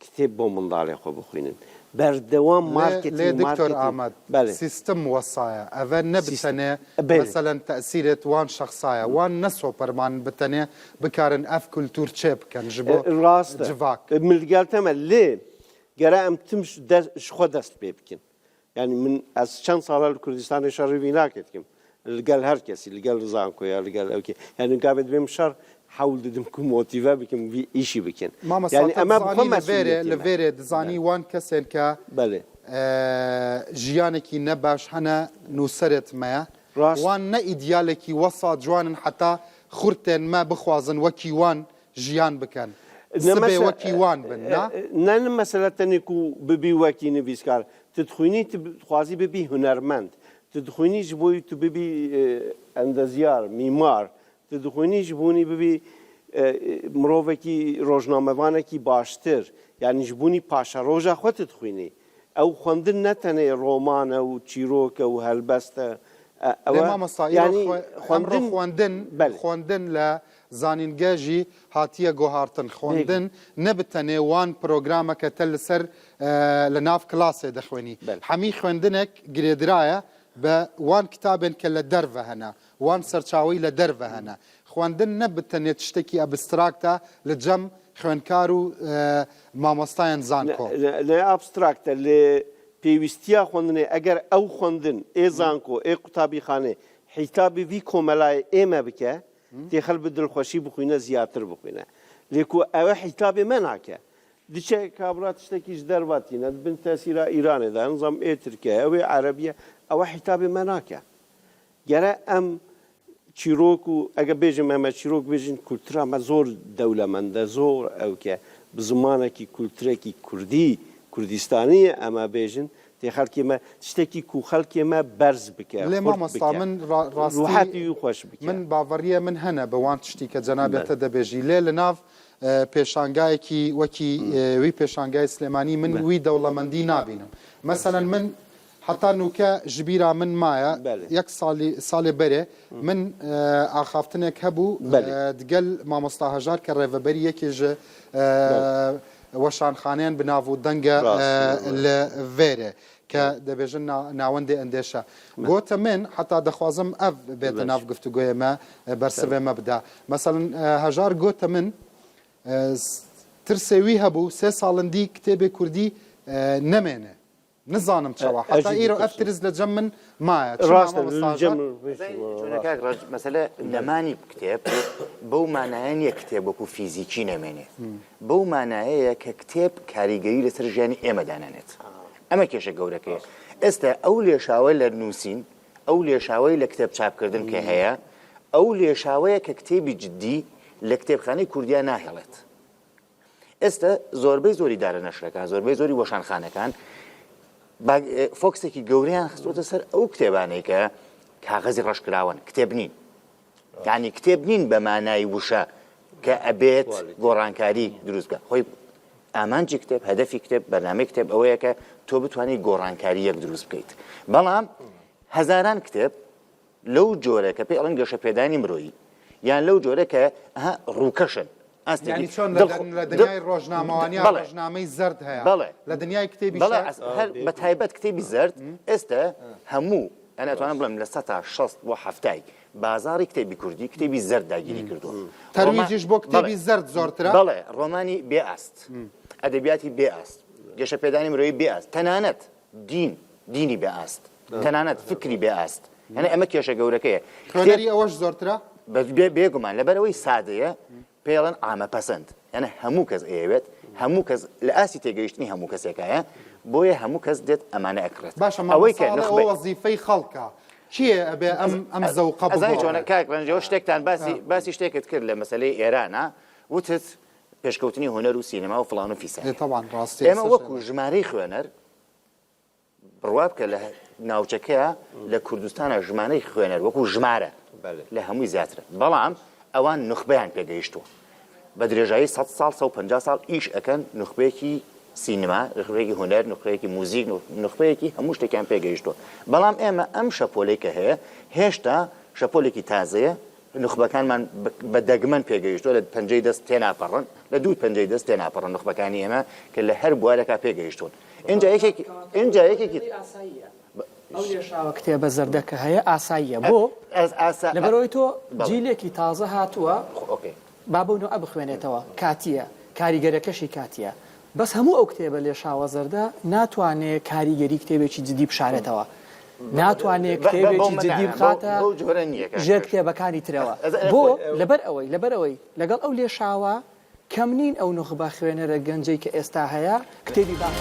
کتێب بۆ منداڵێ خۆ بخوینن بەردەوام لێ لێ مارکێتینگ دکتۆر مارکێتینگ ئامەد بەلێ سیستم وەسایە ئەڤە نە سیستم بتەنێ بەلێ. مەسەلەن تەئسیرێت وان شەخسایە وان نە سۆپەرمان بتەنێ بکارن ئەڤ کولتور چێ بکەن ژ بۆ ڕاستە جڤاک. من لگەل تەمە لێ گەرە ئەم تم ش خۆ دەست پێ بکن یانی من ئەز چەند ساڵە لە کوردستانێ شەڕی وی ناکێت کم لگەل هەر کەسی لگەل زانکۆیا لگەل ئەوکێ یانی گاوێ دبێم شەڕ حەول ددم کو مۆتیڤە بکم وی ئیشی بکن مامۆستا یانی تە ئەمە بخۆ دزانی لە ڤێرێ مەسئولیەتی لە مە ڤێرێ دزانی بەلێ وان کەسێن کە بەلێ. ژیانێکی نە باش هەنە نووسەرێت مەیە ڕاست. وان نە ئیدیالێکی وەسا جوانن حەتا خورتێن مە بخوازن وەکی وان ژیان بکەن سبێ وەکی وان بن نا؟ نە مەسەلە تەنێ کو ببی وەکی نڤیسکار تو دخوینی تو دخوازی ببی هونەرمەند تو دخوینی ژ بۆی تو ببی ئەندەزیار میمار تو دخوینی ژ بوونی ببی مرۆڤێکی ڕۆژنامەڤانێکی باشتر یانی ژ بوونی پاشەڕۆژە خۆت دخوینی ئەو خوەندن نە تەنێ ڕۆمانە و چیرۆکە و هەلبەستە لێ ئەوە مامۆستا ئیرۆ یانی ئەمڕۆ خوەندن خوەندن بەلێ. خوەندن لە زانینگە ژی هاتیە گۆهارتن خوەندن نە بتەنێ وان پرۆگرامە کە تە لسەر لە ناڤ کلاسێ دەخوێنی حەمی خوێندنێک گرێدرایە بە وان کتابێن کە لە دەرڤە هەنە وان سەرچاوەی لە دەرڤە هەنە خوەندن نە بتەنێ تشتەکی ئەبستراکتە لە جەم خوێنکار و مامۆستایان زانکۆ. نە ئابستراکتە لێ پێویستیا خوەندنێ ئەگەر ئەو خوەندن ئێ زانکۆ ئێ قوتابیخانێ حیتابی ڤی کۆمەلایێ ئێمە بکە تێخەل bi dilxweşî bixwîne ziyatır bixwîne. Lê ku ewe hîtabê me nake. Diçe kabra tiştekî ji derva tîne di bin tesîra Îranê de nizam ê Tirkiye ew ê Erebiye ewe hîtabê me nake. Gere em çîrok û eger bêjim em e çîrok bêjin kultura me zor dewlemend e zor ew ke bi zimanekî kulturekî kurdî Kurdistanî ye em e bêjin Tê xelkê me tiştekî ku xelkê me berz bike, Lê xurt mamosta bike, min rastî ruhetî wî xweş bike. Min baweriyê min hene bi wan tiştî ke cenabê Belê. te dibêjî. Lê li nav pêşangayekî wekî wî pêşangayê Silêmanî min Belê. wî dewlemendî nabînim. Meselen min heta nûke ji bîra min maye Belê. yek salî salê berê min axaftinek hebû Belê. digel mamosta Hejar ke rêveberî yekê ji Belê. Weşanxaneyên bi nav û deng e li vêrê. کە دەبێژن ناوەندێ ئەندێشە گۆتە من حەتا دەخوازم ئەڤ بێتە ناڤ گفتوگۆێ مە بەرسڤێ مە بدا مەسەلەن هەژار گۆتە من ترسێ وی هەبوو سێ ساڵن دی کتێبێ کوردی نەمێنێ نزانم چەوە حەتا ئیرۆ ئەڤ ترس لە جەم من مایە چ ڕاستە مامۆستا لە جەم هەژار؟ چونە کاک ڕەنج مەسەلە نەمانی کتێب بەو مانایە نییە کتێب وەکو فیزیکی نەمێنێ بەو مانایەیە کە کتێب کاریگەری لەسەر ژیانی ئێمە دانانێت. ئەمە کێشە گەورەکەیە. ئێستا ئەو لێشاوە لە نووسین، ئەو لێشاوەی لە کتێب چاپکردن کە هەیە، ئەو لێشاوەیە کە کتێبی جددی لە کتێبخانەی کوردیا ناهێڵێت. ئێستا زۆربەی زۆری دارە نەشرەکان، زۆربەی زۆری وەشانخانەکان فۆکسێکی گەورەیان خستووەتە سەر ئەو کتێبانەی کە کاغەزی ڕەشکراون، کتێب نین. یانی کتێب نین بە مانای وشە کە ئەبێت گۆڕانکاری دروست بکە خۆی ئامانجی کتێب هەدەفی کتێب بەرنامەی کتێب ئەوەیە کە تۆ بتوانیت گۆڕانکاری یەک دروست بکەیت بەڵام هەزاران کتێب لەو جۆرە کە پێی ئەڵێن گەشەپێدانی مرۆیی یان لەو جۆرە کە ڕووکەشن یانی چۆن لە دنیای ڕۆژنامەوانیا ڕۆژنامەی زەرد هەیە بەڵێ لە دنیای کتێبی بەڵێ هەر بە تایبەت کتێبی زەرد ئێستا هەموو ئەنا ئەتوانم بڵێم لە سەتا 60 بۆ حەفتای بازاڕی کتێبی کوردی کتێبی زەرد داگیری کردووە تەرویجیش بۆ کتێبی زەرد زۆرترە بەڵێ ڕۆمانی بێ ئاست ئەدەبیاتی بێ ئاست گەشەپێدانی مرۆیی بێ ئاست تەنانەت دین دینی بێ ئاست تەنانەت فکری بێ ئاست یعنی ئەمە کێشە گەورەکەیە. خوێنەری ئەوەش زۆرترە؟ بێگومان لەبەرئەوەی سادەیە پێی ئەڵێن عامە پەسەند یعنی هەموو کەس ئەیەوێت هەموو کەس لە ئاستی تێگەیشتنی هەموو کەسێکایە بۆیە هەموو کەس دێت ئەمانە ئەکڕێت باشە ئەوەی مامۆستا کە ئەڵێ ئەوە نوخبەی وەزیفەی خەڵکە کێ ئەبێ ئەم ئەم زەوقە ئەزانی چۆنە بگۆڕێ؟ کاک ڕەنجەوە شتێکتان باسی باسی شتێکت کرد لە مەسەلەی ئێرانە وتت پێشکەوتنی هونەر و سینەما و فڵان و فیسار ئێ تەبعەن ڕاستیە ئێمە ئێستاش وەکو ژمارەی خوێنەر بڕوا بکە لە ناوچەکەیا لە کوردستانا ژمارەی خوێنەر وەکو ژمارە لە هەمووی زیاترە بەڵام ئەوان نوخبەیان پێگەیشتووە بە درێژایی 100 ساڵ 150 ساڵ ئیش ئەکەن نوخبەیەکی سینما نوخبەیەکی هونەر نوخبەیەکی موزیک نوخبەیەکی هەموو شتێکیان پێگەیشتووە بەڵام ئێمە ئەم شەپۆلەی کە هەیە هێشتا شەپۆلێکی تازەیە نوخبەکانمان بە دەگمەن پێگەیشتووە لە پەنجەی دەست تێناپەڕن لە دوو پەنجەی دەست تێناپەڕن نوخبەکانی ئێمە کە لە هەر بوارێکا پێگەیشتوون ئینجا یەکێکی ئینجا یەکێکی ئاساییە ئەو لێشاوە کتێبە زەردە کە هەیە ئاساییە بۆ لەبەرئەوەی تۆ جیلێکی تازە هاتووە با بەو نەوعە بخوێنێتەوە کاتییە کاریگەرەکەشی کاتییە بەس هەموو ئەو کتێبە لێشاوە زەردە ناتوانێ کاریگەری کتێبێکی جدی بشارێتەوە ناتوانێ کتێبێکی جدی بخاتە ژێر کتێبەکانی ترەوە بۆ لەبەر ئەوەی لەبەر ئەوەی لەگەڵ ئەو لێشاوە کەم نین ئەو نوخبە خوێنەرە گەنجەی کە ئێستا هەیە کتێبی باش.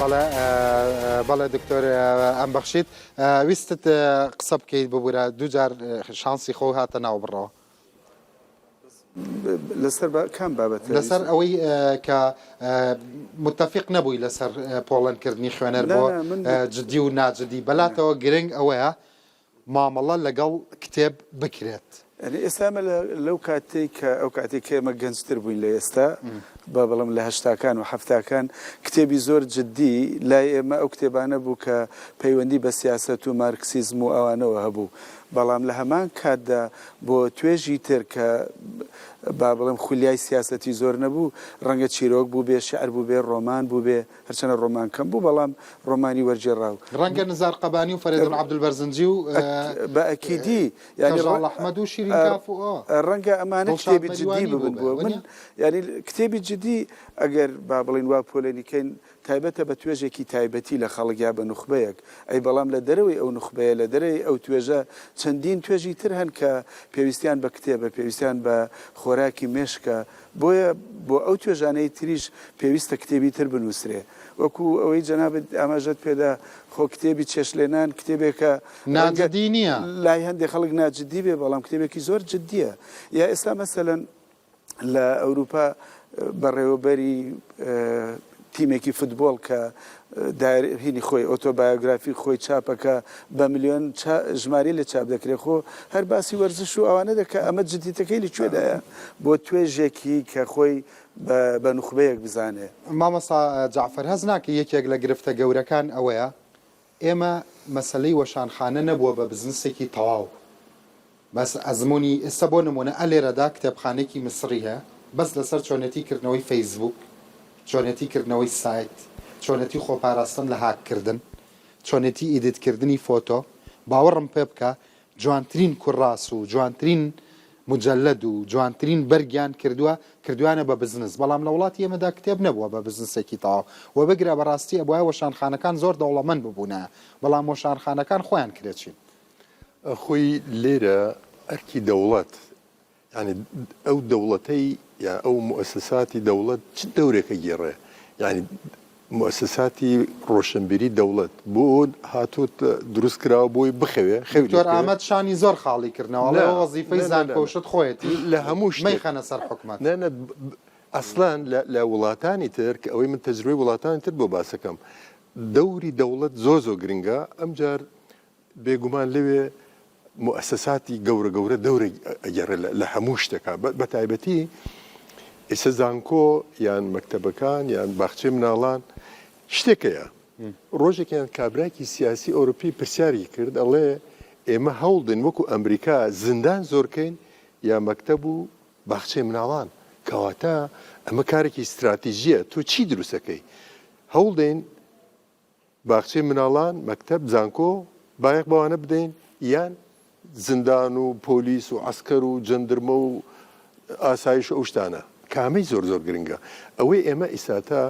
بەڵێ بەڵێ دکتۆر ئەم بەخشیت ویستت قسە بکەیت ببورە دووجار شانسی خۆ هاتە ناو بڕەوە. لەسەر کام بابەتە؟ لەسەر ئەوەی کە متەفیق نەبووی لەسەر پۆڵێنکردنی خوێنەر بۆ جدی و ناجدی بەلاتەوە گرنگ ئەوەیە مامەڵە لەگەڵ کتێب بکرێت. یانی ئێستا ئێمە لەو کاتەی کە ئەو کاتەی کە ئێمە گەنجتر بووین لە ئێستا با بڵێم لە هەشتاکان و حەفتاکان کتێبی زۆر جدی لای ئێمە ئەو کتێبانە بوو کە پەیوەندی بە سیاسەت و مارکسیزم و ئەوانەوە هەبوو بەڵام لە هەمان کاتدا بۆ توێژی تر کە با بڵێم خولیای سیاسەتی زۆر نەبوو ڕەنگە چیرۆک بووبێ شیعر بووبێ ڕۆمان بووبێ هەرچەنە ڕۆمان کەم بوو بەڵام ڕۆمانی وەرگێڕاو. ڕەنگە نزار قەبانی و فەرێدون عەبدولبەرزنجی و بە ئەکیدی یانی کەژاڵ ئەحمەد و شیرین کاف و ئەوە. ڕەنگە ئەمانە دڵشاد کتێبی جدی مەریوانی ببن بووبێ بۆ من وەنیە؟ یانی کتێبی جدی ئەگەر با بڵێین وا پۆلێنی کەین تایبەتە بە توێژێکی تایبەتی لە خەڵک یا بە نوخبەیەک ئەی بەڵام لە دەرەوەی ئەو نوخبەیە لە دەرەی ئەو توێژە چەندین توێژی تر هەن کە پێویستیان بە کتێبە پێویستیان بە خۆراکی مێشکە بۆیە بۆ ئەو توێژانەی تریش پێویستە کتێبی تر بنووسرێ. وەکو ئەوەی جەنابت ئاماژەت پێدا، خۆ کتێبی چێشتلێنان کتێبێکە ڕەنگە ناجدی نییە. لای هەندێ خەڵک ناجدی بێ، بەڵام کتێبێکی زۆر جدییە. یا ئێستا مەسەلەن لە ئەوروپا بەڕێوەبەری تیمێکی فتبۆڵ کە دایەر هینی خۆی ئۆتۆبایۆگرافی خۆی چاپەکە بە ملیۆن چا ژمارەی لێ چاپ دەکرێ خۆ هەر باسی وەرزش و ئەوانە دەکا ئەمە جدیتەکەی لە کوێدایە بۆ توێژێکی کە خۆی بە بە نوخبەیەک بزانێ. مامۆستا جەعفەر هەست ناکەی یەکێک لە گرفتە گەورەکان ئەوەیە؟ ئێمە مەسەلەی وەشانخانە نەبووە بە بزنسێکی تەواو بەس ئەزموونی ئێستا بۆ نموونە ئە لێرەدا کتێبخانەیەکی میسڕی هەیە بەس لەسەر چۆنێتی کردنەوەی فەیسبووک چۆنێتی کردنەوەی سایت چۆنێتی خۆپاراستن لە هاک کردن چۆنێتی edit کردنی فۆتۆ باوەڕم پێ بکە جوانترین کوڕاس و جوانترین موجەلەد و جوانترین بەرگیان کردووە کردویانە بە بزنس بەڵام لە وڵاتی ئێمەدا کتێب نەبووە بە بزنسێکی تەواو و بگرە بەڕاستی ئەبوایە وەشانخانەکان زۆر دەوڵەمەند ببوونایە بەڵام وەشانخانەکان خۆیان کرێچین. خۆی لێرە ئەرکی دەوڵەت یانی ئەو دەوڵەتەی یان ئەو موئەسەساتی دەوڵەت چ دەورێک ئەگێڕێ؟ یانی موئەسەساتی ڕۆشنبیری دەوڵەت بۆ هاتووت دروست کراوە بۆی بخەوێ خەوی لێ دکتۆر بکەوێ؟ ئامەد شانی زۆر خاڵی کردنەوە ئەڵێ نا ئەوە وەزیفەی نا نا نا زانکۆ و شت خۆیەتی لە هەموو شتێک مەیخەنە سەر حکومەت. نا نا ئەسڵەن لە لە وڵاتانی تر کە ئەوەی من تەجروبەی وڵاتانی تر بۆ باسەکەم دەوری دەوڵەت زۆر زۆر گرنگە ئەمجار بێگومان لەوێ موئەسەساتی گەورە گەورە دەورە ئەگێڕێ لە هەموو شتێکا بە تایبەتی ئیسە زانکۆ یان مەکتەبەکان یان باخچەی مناڵان شتێک هەیە ڕۆژێکیان کابراکی سیاسی ئەوروپی پرسیاری کرد ئەڵێ ئێمە هەوڵدن وەکو ئەمریکا زیندان زۆرکەین یا مەکتەب و باخچەی مناڵان کەواتە ئەمە کارێکی استراتیژیە تۆ چی دروستەکەی هەوڵدەین باخچەی مناڵان، مەکتەب، زانکۆ بایەخ بەوانە بدەین یان زیندان و پۆلیس و عەسکەر و جەندرمە و ئاسایش و ئەو شتانە؟ کامەی زۆر زۆر گرنگە؟ ئەوەی ئێمە ئیساتا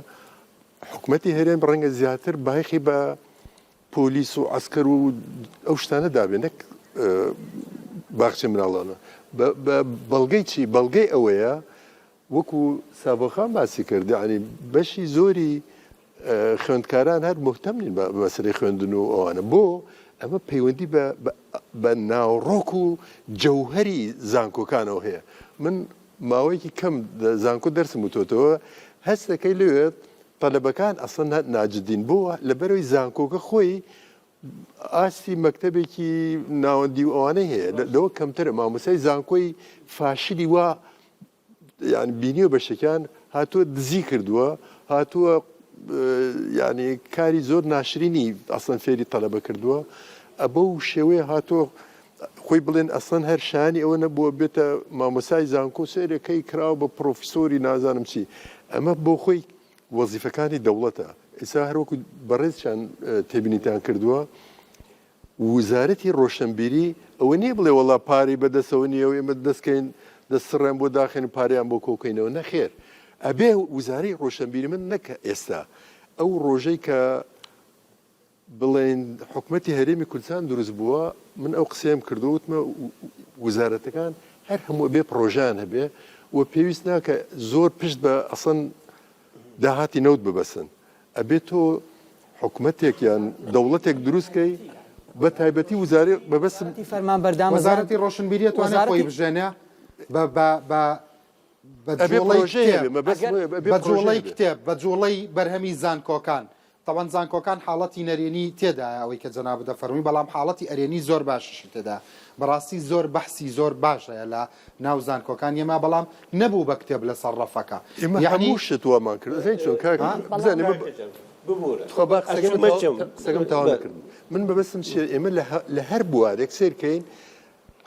حکومەتی هەرێم ڕەنگە زیاتر بایەخی بە پۆلیس و عەسکەر و ئەو شتانە دابێ نەک باخچەی مناڵانە. بە بەڵگەی چی؟ بەڵگەی ئەوەیە وەکو ساڤۆخان باسی کرد یەعنی بەشی زۆری خوێندکاران هەر موهتەم نین بە مەسەلەی خوێندن و ئەوانە بۆ ئەمە پەیوەندی بە بە ناوەڕۆک و جەوهەری زانکۆکانەوە هەیە من ماوەیەکی کەم زانکۆ دەرسم وتۆتەوە هەست دەکەی لەوێ تەلەبەکان ئەسڵەن ناجدین بۆ لەبەرەوەی زانکۆکە خۆی ئاستی مەکتەبێکی ناوەندی و ئەوانەی هەیە لەوە کەمترە مامۆستای زانکۆی فاشلی وا یانی بینیوە بەشێکیان هاتووە دزی کردووە هاتووە یانی کاری زۆر ناشرینی ئەسڵەن فێری تەلەبە کردووە ئەبە و شێوەیە هاتووە خۆی بڵێن ئەسڵەن هەر شانی ئەوە نەبووە بێتە مامۆسای زانکۆ سێرەکەی کراوە بە پرۆفیسۆری نازانم چی ئەمە بۆ خۆی وەزیفەکانی دەوڵەتە ئێستا هەروەکو بەڕێزیان تێبینیتان کردووە وزارەتی ڕۆشنبیری ئەوە نییە بڵێ وەڵا پارەی بەدەستەوە نییە و ئێمە دەستکەین دەستڕیان بۆ داخێن و پارەیان بۆ کۆکەینەوە نەخێر ئەبێ وزارەی ڕۆشنبیری من نەک ئێستا ئەو ڕۆژەی کە بڵێن حکومەتی هەرێمی کوردستان دروست بووە من ئەو قسەیەم کردو وتمە وزارەتەکان هەر هەموو بێ پڕۆژیان هەبێ و پێویست ناکە زۆر پشت بە ئەسڵەن داهاتی نەوت ببەسن ئەبێ تۆ حکومەتێک یان دەوڵەتێک دروست کەی بە تایبەتی وزارەی مەبەستم وەزارەتی فەرمانبەر دامەزراند وەزارەتی ڕۆشنبیری ئەتوانێ خۆی وەزارەتی بژێنێ بە بە بە بە ئەبێ جوڵەی پڕۆژەی کتێب هەبێ مەبەستم ئەگەر ئەوەیە ئەبێ بە پڕۆژەی جوڵەی هەبێ. کتێب بە جوڵەی بەرهەمی زانکۆکان تەبعەن زانکۆکان حاڵەتی نەرێنی تێدایە ئەوەی کە جەنابت دەفەرمووی بەڵام حاڵەتی ئەرێنی زۆر باشیشی تێدایە بەڕاستی زۆر بەحسی زۆر باش هەیە لە ناو زانکۆکان یەما بەڵام نەبوو بە کتێب لەسەر ڕەفەکە ئێمە یەعنی هەموو شت وامان کرد ئەزانی چۆن کاک ها؟ بزانە بەڵام ئێمە ببورە تخوا با قسەکەم ئەچمە تەواو چم قسەکەم تەواو نەکردم من مەبەستم چییە ئێمە لە لە هەر بوارێک سەیر کەین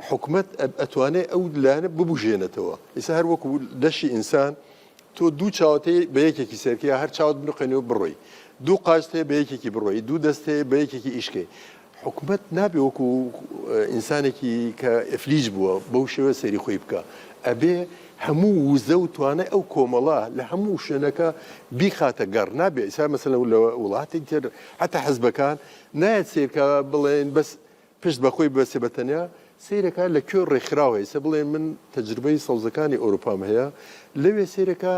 حکومەت ئەتوانێ ئەو لایەنە ببوژێنێتەوە ئێستا هەر وەکو لەشی ئینسان تۆ دوو چاوت هەیە بە یەکێکی سەیرکەی یا هەر چاوت بنوقێنی و بڕۆی دوو قاچت هەیە بە یەکێکی بڕۆی دوو دەست هەیە بە یەکێکی ئیشکەی حکومەت نابێ وەکو ئینسانێکی کە ئفلیج بووە بەو شێوە سەیری خۆی بکە ئەبێ هەموو وزە و توانای ئەو کۆمەڵە لە هەموو شوێنەکە بیخاتە گەڕ نابێ ئیسا مەسەلەن لە وڵاتی تر حتا حزبەکان نایەت سەیرکە بڵێن بەس پشت بە خۆی ببەستێ بە تەنیا، سەیرەکا لە کوێ ڕێکخراو هەیە، ئیستا بڵێ من تەجروبەی سەوزەکانی ئەوروپام هەیە، لەوێ سەیرەکا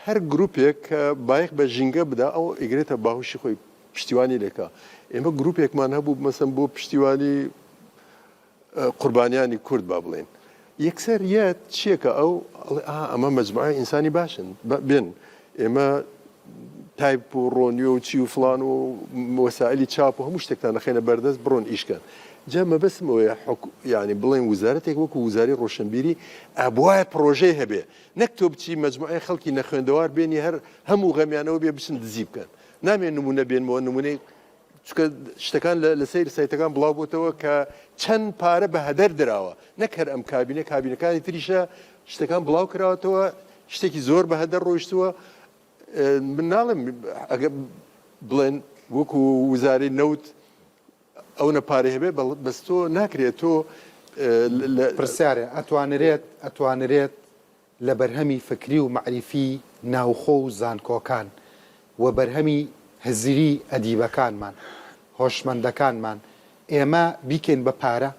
هەر گروپێک کە بایەخ بە ژینگە بدا ئەو ئەیگرێتە باوشی خۆی پشتیوانی لێکا، ئێمە گروپێکمان هەبوو مەسەن بۆ پشتیوانی قوربانیانی کورد با بڵێین یەکسەر یەت چیەکە ئەو ئەڵێ ئا ئەمە مەجموعەی ئینسانی باشن بێن ئێمە تایپ و ڕۆنیۆ و چی و فڵان و وەسائلی چاپ و هەموو شتێکتان دەخەینە بەردەست بڕۆن ئیشکەن جا مەبەستم ئەوەیە حک یعنی بڵێن وزارەتێک وەکو وزاری ڕۆشنبیری ئەبوایە پڕۆژەی هەبێ نەک تۆ بچی مەجموعەی خەڵکی نەخوێندەوار بێنی هەر هەموو غەمیانەوە بێ بچن دزی بکەن نامێ نمونە بێنمەوە نمونەی. چونکە شتەکان لە سەیر سایتەکان بڵاو بۆتەوە کە چەند پارە بە هەدەر دراوە نەک هەر ئەم کابینە کابینەکانی تریشە شتەکان بڵاو کراوەتەوە شتێکی زۆر بە هەدەر ڕۆیشتووە من ناڵێم ئەگە بڵێن وەکو وزارەی نەوت ئەونە پارەی هەبێ بەس تۆ ناکرێت تۆ پرسیارێ ئەتوانرێت ئەتوانرێت لە بەرهەمی فکری و مەعریفی ناوخۆ و زانکۆکان و بەرهەمی هزری ئەدیبەکانمان، هۆشمەندەکانمان ئێمە بیکەین بە پارە؟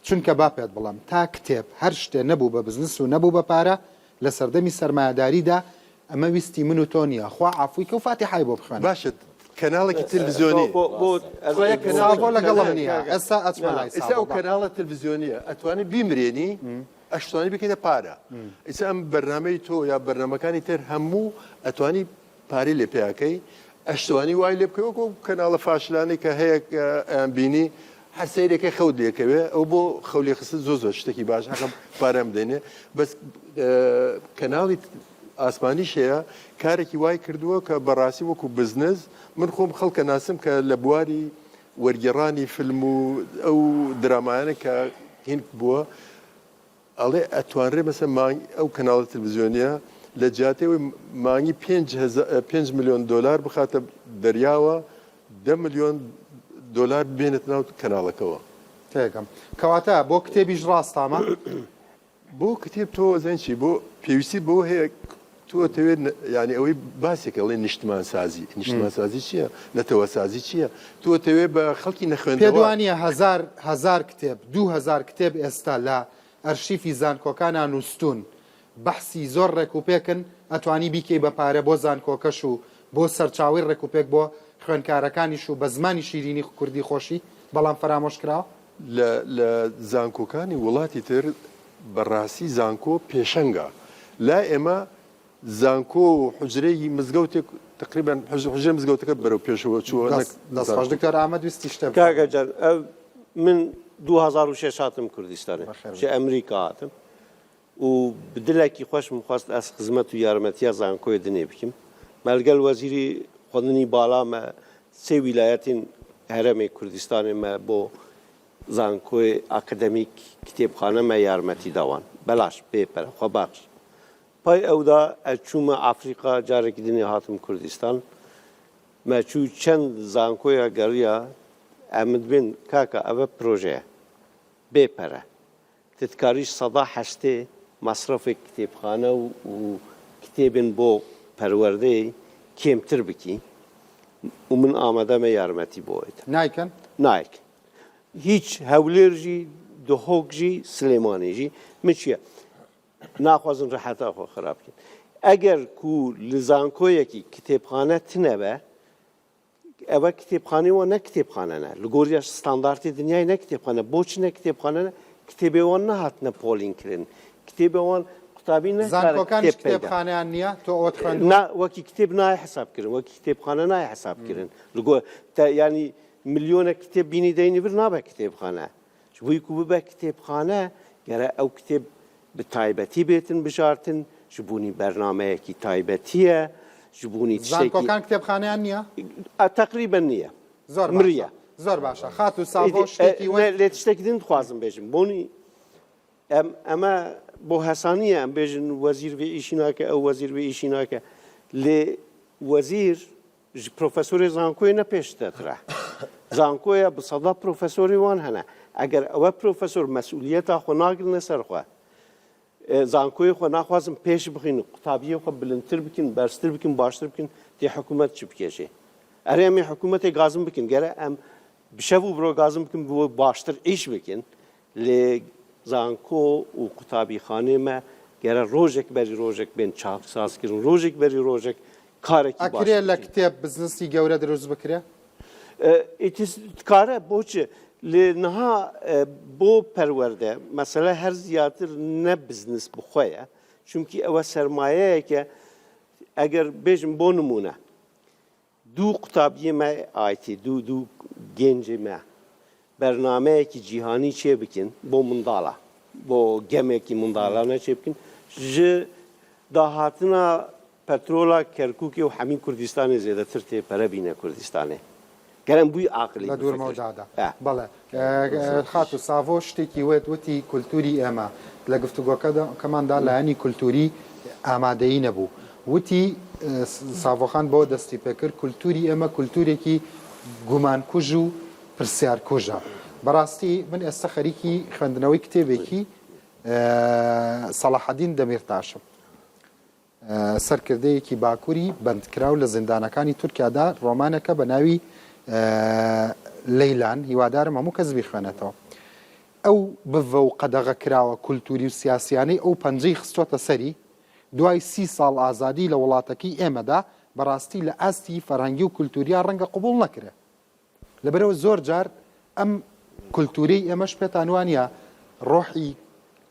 چونکە با پێت بڵێم تا کتێب هەر شتێ نەبوو بە بزنس و نەبوو بە پارە لە سەردەمی سەرمایەداریدا ئەمە ویستی من و تۆ نییە خوا عەفوی کە و فاتیحای بۆ بخوێنە. باشە کەناڵێکی تلفزیۆنی ساڤۆ لەگەڵم نییە ئێستا ئەچمە لای ئێستا ئەو ساڤۆ. کەناڵە تلفزیۆنیە ئەتوانی بیمرێنی ئەشتوانی بکەیتە پارە ئیسا ئەم بەرنامەی تۆ یا بەرنامەکانی تر هەموو ئەتوانی پارەی لێ پیاکەی ئەشتوانی وای لێ بکەی وەکو کەناڵە فاشلانەی کە هەیە ئەیان بینی هەر سەیرەکەی خەوت لێکەوێ ئەو بۆ خەو لێخستن زۆر زۆر شتێکی باش حەقە پارەم بدەینێ بەس کەناڵی ئاسمانیش هەیە کارێکی وای کردووە کە بەڕاستی وەکو بزنس من خۆم خەڵکە ناسم کە لە بواری وەرگێڕانی فیلم و ئەو درامایانە کە هین بووە ئەڵێ ئەتوانرێ مەسە مانگ ئەو کەناڵە تلویزیۆنیە لە جیاتی ئەوەی مانگی 5 میلیۆن دلار بخاتە دەریاوە 10 میلیۆن دلار بێنێت ناو کەناڵەکەوە. تێگەم. کەواتە بۆ کتێبیش ڕاستامە؟ بۆ کتێب تۆ ئەزانی چی بۆ پێویستی بەوە هەیە تۆ ئەتەوێت یانی ئەوەی باسێک ئەڵێ نیشتمانسازی نیشتمانسازی چییە نەتەوەسازی چییە تۆ ئەتەوێت بە خەڵکی پێت نەخوێندەوار وانییە هەزار هەزار کتێب 2000 کتێب ئێستا لە ئەرشیفی زانکۆکانا نووستوون بەحسی زۆر ڕێکوپێکن ئەتوانی بیکەی بە پارە بۆ زانکۆکەش و بۆ سەرچاوەی ڕێکوپێک بۆ خوێندکارەکانیش و بە زمانی شیرینی کوردی خۆشی بەڵام فەرامۆش کراوە؟ لە لە زانکۆکانی وڵاتی تر بە ڕاستی زانکۆ پێشەنگە لای ئێمە زانکۆ و حوجرەی مزگەوتێک تقریبا حوجرەی مزگەوتەکە بەرەو پێشەوە چووە نەک دەست خۆش زانکۆ. دکتۆر ئامەد ویستی شتێ کاکە بفەرموێ. جان ئەو من 2006 هاتم کوردستانێ بەخێر ji بێی. ئەمریکا هاتم و bi dilekî xweş min xwest ez xizmet û yarmetiya zankoyê dinê bikim. Me li gel wezîrî xwendinî bala me sê wîlayetên herêmê Kurdistanê me bo zankoyê akademîk kitêbxane me yarmetî da wan. Belaş, bê pere, xwebexş. Pay ew da ez çûme Afrîka carekî dinê hatim Kurdistan. Me çû çend zankoya geriya em dibên kaka ev e proje ye. Bê pere. Tu dikarî ji seda 80 mesrefê kitêbxane û kitêbên bo perwerdeyê kêmtir bikî û min amade me yarmetî bo wê te. Naykin? Naykin. Hîç Hewlêr jî, Duhok jî, Silêmanî jî min çi ye? Naxwazin reheta xwe xirab bikin. Eger ku li zankoyekî kitêbxane tine be, Ev kitêbxaneyê wan ne kitêbxane ne. Li goriya standartê dinyayê ne kitêbxane. Bo çi ne kitêbxane ne? Kitêbê wan nehatine polînkirin. Kitêbê wan qutabî nekare Zankokanîş kitêb peyda. kitêbxaneyan niye? To ewet xwendû? Na, wekî kitêb nayê hesabkirin. Wekî kitêbxane nayê hesabkirin. Li gor te yanî milyonek kitêb bînî deynî vir nabe kitêbxane. Ji bo ku bibe kitêbxane gere ew kitêb bi taybetî bêtin bijartin, ji bonî bernameyekî taybetî ye, ji bonî tiştekî. Zankokan kitêbxaneyan niye? Teqrîben niye. Zor başa. Miriye. Zor başa. Xatû Savo ştekî wek. Lê tiştekî din dixwazim bêjim. Bonî em eme bo hesanî ye em bêjin wezîr vê îşî nake, ew wezîr vê îşî nake. Lê wezîr Ji profesorê zankoyê ne pêşdetir e. Zankoya bi seda profesorê wan hene. Eger ewe profesor mesûliyeta xwe nagirine ser xwe, zankoyê xwe naxwazin pêş bixînin, qutabiyê xwe bilindtir bikin, berztir bikin, baştir bikin, dê hikûmet çi bike jê? Erê em ê hikûmetê gazin bikin, gere em bi şev û bi roj gazin bikin bi baştir îş bikin, Lê zanko û qutabîxanê me gere rojek berî rojek bên çaksazkirin, rojek berî rojek karekî baş Ekirê li bikin. kitêb bizinesî gewre dirust bikire? Îtî dikare bo çi? Lê niha bo perwerde mesele her ziyatir ne biznes bi xwe ye. Çimkî ewe sermayeyek e. Eger bêjim bo nimûne Dû qutabiyê me IT, dû dû gêncê me bernameyekî cîhanî çê bikin bo mindala, bo gemekî mindalane çê bikin ji dahatina petrola Kerkûkê û hemî Kurdistanê zêdetir tê pere bîne Kurdistanê. گەر ئەم بووی عاقلی لە دوور بفکر. مەودادا. ئا. بەڵێ. خاتوو ساڤۆ شتێکی وت، وتی کولتووری ئێمە، لە گفتوگۆکەماندا لایەنی کولتووری ئامادەیی نەبوو. وتی، ساڤۆ خان بەوە دەستی پێکرد، کولتووری ئێمە کولتوورێکی گومانکوژ و پرسیارکوژە. بەڕاستی من ئێستا خەریکی خوێندنەوەی کتێبێکی سەڵاحەدین دەمیرتاشم. سەرکردەیەکی باکوری بەندکراو لە زیندانەکانی تورکیادا ڕۆمانێکە بە ناوی لەیلان، هیوادارم هەموو کەس بیخوێنێتەوە. ئەو بڤە و قەدەغەکراوە کولتوری و سیاسیانەی ئەو پەنجەی خستۆتە سەری دوای سی ساڵ ئازادی لە وڵاتەکەی ئێمەدا بەڕاستی لە ئاستی فەرهەنگی و کولتوریا ڕەنگە قبوڵ نەکرێ. لەبەرئەوە زۆر جار ئەم کولتورەی ئێمەش پێتان وانیە ڕۆحی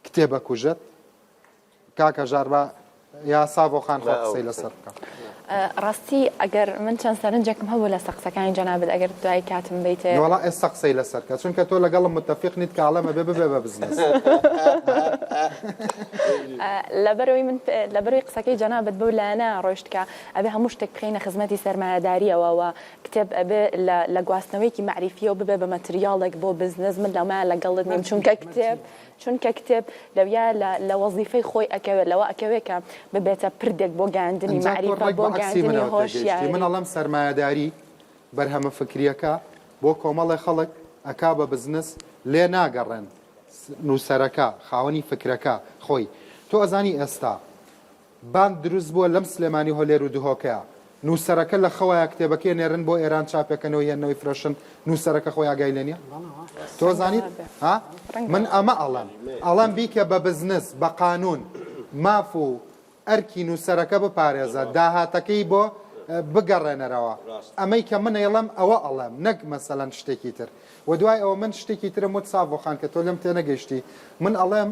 کتێب ئەکوژێت؟ کاک هەژار با یا ساڤۆ خان خۆ قسەی لەسەر بکا. ڕاستی ئەگەر من چەند سەرنجێکم هەبوو لەسەر قسەکانی جەنابت ئەگەر دوای کاتم بەیتێ. وەڵا ئێستا قسەی لەسەر کە چونکە تۆ لەگەڵم متەفیق نیت کە ئەڵێم ئەبێ ببێ بە بزنس. لەبەرئەوەی من لەبەرئەوەی قسەکەی جەنابت بەو لایەنە ڕۆیشت کە ئەبێ هەموو شتێک بخەینە خزمەتی سەرمایەدارییەوە و کتێب ئەبێ لە لە گواستنەوەیەکی مەعریفییەوە ببێ بە مەتریاڵێک بۆ بزنس من لەمە لەگەڵت نیم چونکە کتێب چونکە کتێب لەویا لە لە وەزیفەی خۆی ئەکەوێ لەوە ئەکەوێ کە ببێتە پردێک بۆ گەیاندنی ئینجا تۆ مەعریفە ڕێک بۆ بە عەکسی گەیاندنی منەوە تێگەیشتی من هۆشیاری. ئەڵێم سەرمایەداری بەرهەمە فکرییەکە بۆ کۆمەڵێ خەڵک ئەکا بە بزنس لێ ناگەڕێن نووسەرەکە خاوەنی فکرەکە خۆی تۆ ئەزانی ئێستا باند دروست بووە لەم سلێمانی هۆلێر و دهۆکەیا نوسەرەکە لە خەوایە کتێبەکەی نێرن بۆ ئێران چاپێکەنەوە هێننەوەی فرۆشن نوسەرەکە خۆی ئاگای لێ نیە تۆ زانیت ها من ئەمە ئەڵێم ئەڵێم بیکە بە بزنس بە قانون ماف و ئەرکی نوسەرەکە بپارێزە داهاتەکەی بۆ بگەڕێنەرەوە ئەمەی کە من ئەیڵێم ئەوە ئەڵێم نەک مەسەلەن شتێکی تر و دوای ئەوە من شتێکی ترم وت ساڤۆ خان کە تۆ لێم تێنەگەیشتی من ئەڵێم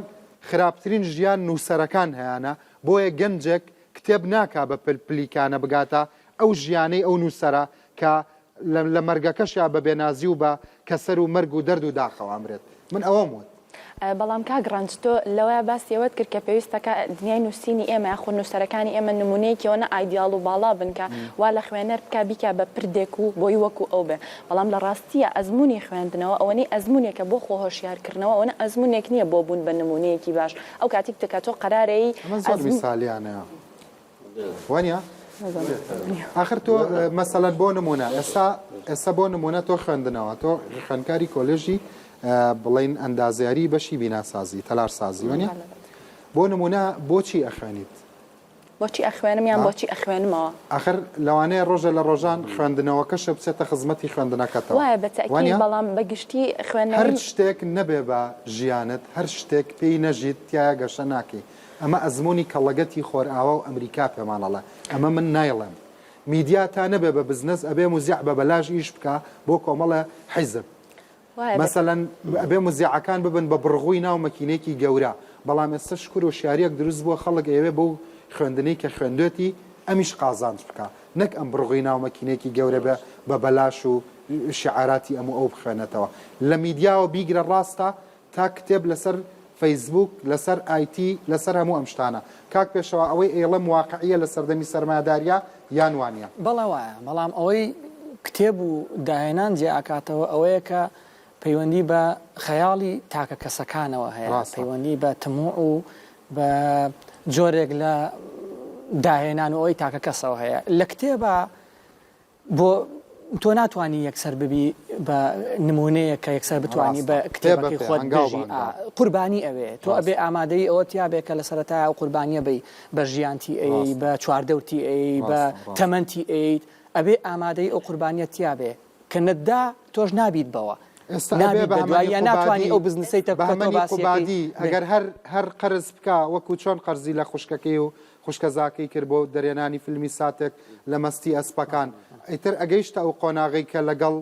خراپترین ژیان نووسەرەکان هەیانە، بۆیە گەنجێک کتێب ناکا بە پل پلیکانە بگاتە ئەو ژیانەی ئەو نووسەرە کە لە لە مەرگەکەشیا بە بێنازی و بە کەسەر و مەرگ و دەرد و داخەوە ئەمرێت. من ئەوەم وت. بەڵام کاک ڕەنج تۆ لەوەیا باسی ئەوەت کرد کە پێویستە کە دنیای نووسینی ئێمە یاخود نووسەرەکانی ئێمە نموونەیەکی ئەوەنە ئایدیاڵ و باڵا بن کە وا لە خوێنەر بکا بیکا بە پردێک و بۆی وەکوو ئەو بێ. بەڵام لە ڕاستییا ئەزموونی خوێندنەوە ئەوەنەی ئەزموونێکە بۆ خۆ هۆشیار کردنەوە ئەوەنە ئەزموونێک نییە بۆ بوون بە نموونەیەکی باش ئەو کاتیک کە تۆ قەرارەی ئەمە زۆر میسالیانەیە وانە ئاخر تۆ مەسەلەن بۆ نمونە ئێستا ئێستا بۆ نمونە تۆ خوێندنەوە تۆ خوێندکاری کۆلێژی بڵین ئەندازیاری بەشی بیناسازی تەلارسازی وانە بۆ نمونە بۆچی ئەخوێنیت بۆچی ئەخوێنم یان بۆچی ئەخوێنمەوە؟ ئاخر لەوانەیە ڕۆژێ لە ڕۆژان خوێندنەوەکەشت بچێتە خزمەتی خوێندنەکەتەوە. وایە بە تەئکید وانیە؟ بەڵام بە گشتی خوێندنەوەی. هەر شتێک نەبێ بە ژیانت، هەر شتێک پێی نەژیت تیایا گەشە ناکەی. ئەمە ئەزموونی کەڵەگەتی خۆرئاوا و ئەمریکا پێمان ئەڵێ. ئەمە من نایڵێم. میدیا تا نەبێ بە بزنس ئەبێ موزیع بە بەلاش ئیش بکا بۆ کۆمەڵێ حیزب. مەسەلەن ئەبێ موزیعەکان ببن بە بڕغوی ناو مەکینەیەکی گەورە، بەڵام ئێستا شکور وشیاریەک دروست بووە خەڵک ئەیەوێ بەو خوێندنەی کە خوێندوێتی ئەمیش قازانج بکا نەک ئەم بڕغوی ناو مەکینەیەکی گەورە بێ بە بەلاش و شیعاراتی ئەم و ئەو بخوێنێتەوە لە میدیاوە بیگرە ڕاستە تا کتێب لەسەر فەیسبوک لەسەر ئایتی لەسەر هەموو ئەم شتانە کاک پێشەوا ئەوەی ئەیڵێم واقعیە لە سەردەمی سەرمایەداریا یان وانیە؟ بەڵێ وایە بەڵام ئەوەی کتێب و داهێنان جیا ئەکاتەوە ئەوەیە کە پەیوەندی بە خەیاڵی تاکە کەسەکانەوە هەیە ڕاستە. پەیوەندی بە تموع و بە جۆرێک لە داهێنان و ئەوەی تاکە کەسەوە هەیە لە کتێبا بۆ تۆ ناتوانی یەکسەر ببی بە نمونەیەک کە یەکسەر بتوانی بە کتێبەکەی خۆت بژی قوربانی ئەوێ تۆ ئەبێ ئامادەی ئەوە تیا بێ کە لە سەرەتای ئەو قوربانیە بی بە ژیانتی ئەی بە چواردەورتی ئەی بە تەمەنتی ئەیت ئەبێ ئامادەی ئەو قوربانیە تیا بێ کە نەتدا تۆش نابیت بەوە ئێستا ئەبێ بەهمەنی ناتوانی ئەو بزنسەی تە بەهمەنی قوبادی ئەگەر هەر هەر قەرز بکا وەکو چۆن قەرزی لە خوشکەکەی و خوشکەزاکەی کرد بۆ دەرهێنانی فیلمی ساتێک لە مەستی ئەسپەکان ئیتر ئەگەیشتە ئەو قۆناغەی کە لەگەڵ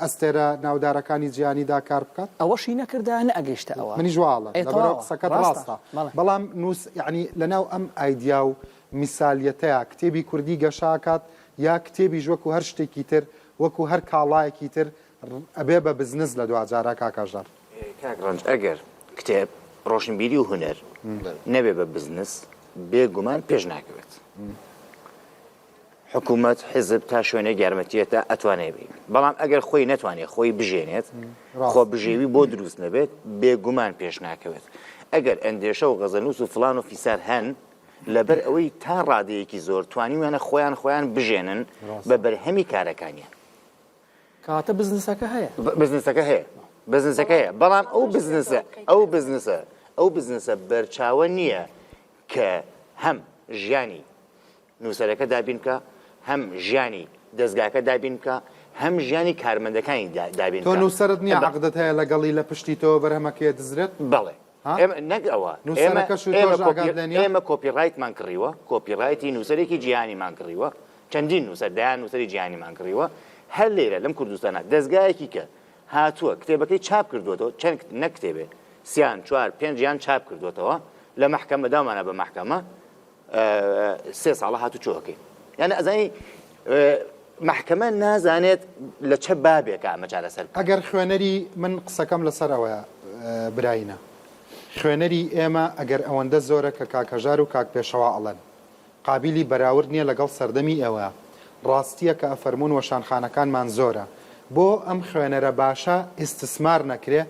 ئەستێرە ناودارەکانی جیهانیدا کار بکات؟ ئەوەشی نەکردایە نەئەگەیشتە ئەوە. منیش وا ئەڵێم. ئێ لەبەرئەوە تەواوە. قسەکەت ڕاستە. ڕاستە. بەڵێ. بەڵام نووس یەعنی لەناو ئەم ئایدیا و میسالیەتەیا کتێبی کوردی گەشە ئەکات یا کتێبیش وەکو هەر شتێکی تر وەکو هەر کاڵایەکی تر ئەبێ بە بزنس لە دواجارا کاک هەژار؟ کاک ڕەنج ئەگەر کتێب، ڕۆشنبیری و هونەر نەبێ بە بزنس بێ گومان پێش ناکەوێت. حکوومەت، حیزب تا شوێنێک یارمەتیەتە ئەتوانێ بی، بەڵام ئەگەر خۆی نەتوانێ خۆی بژێنێت، خۆ بژێوی بۆ دروست نەبێت، بێگومان پێش ناکەوێت. ئەگەر ئەندێشە و غەزەلنووس و فڵان و فیسار هەن، لەبەر ئەوەی تا ڕادەیەکی زۆر توانیویانە خۆیان خۆیان بژێنن بە بەرهەمی کارەکانیان. کەواتە بزنسەکە هەیە. بزنسەکە هەیە. بزنسەکە هەیە، بەڵام ئەو بزنسە، ئەو بزنسە، ئەو بزنسە بەرچاوە نییە کە هەم ژیانی نووسەرەکە دابین بکا، هەم ژیانی دەزگاکە دابین بکا، هەم ژیانی کارمەندەکانی دابین تۆ بکا. نووسەرت نییە عەقدت هەیە لەگەڵی لە پشتی تۆوە بەرهەمەکەی دزرێت؟ بەڵێ. ها؟ ئێمە نەک ئەوە، ئێمە نووسەرەکەش و ئێمە تۆش کۆپی ئاگات لێ نییە؟ ئێمە copyright مان کڕیوە، copyright ی نووسەرێکی جیهانیمان کڕیوە، چەندین نووسەر، دەیان نووسەری جیهانیمان کڕیوە، هەر لێرە لەم کوردستانە دەزگایەکی کە هاتووە کتێبەکەی چاپ کردووەتەوە، چەند نەک کتێبێ، سیان، چوار، پێنجیان چاپ کردووەتەوە، لە مەحکەمە داومانە بە مەحکەمە، سێ ساڵە هاتوچۆ ئەکەین یعنی ئەزانی مەحکەمە نازانێت لە چە بابێکە ئەمە چارەسەر بکات. ئەگەر خوێنەری من قسەکەم لەسەر ئەوەیە براینە خوێنەری ئێمە ئەگەر ئەوەندە زۆرە کە کاک هەژار و کاک پێشەوا ئەڵێن قابیلی بەراورد نیە لەگەڵ سەردەمی ئێوە ڕاستیە کە ئەفەرموون وەشانخانەکانمان زۆرە بۆ ئەم خوێنەرە باشە ئیستسمار نەکرێ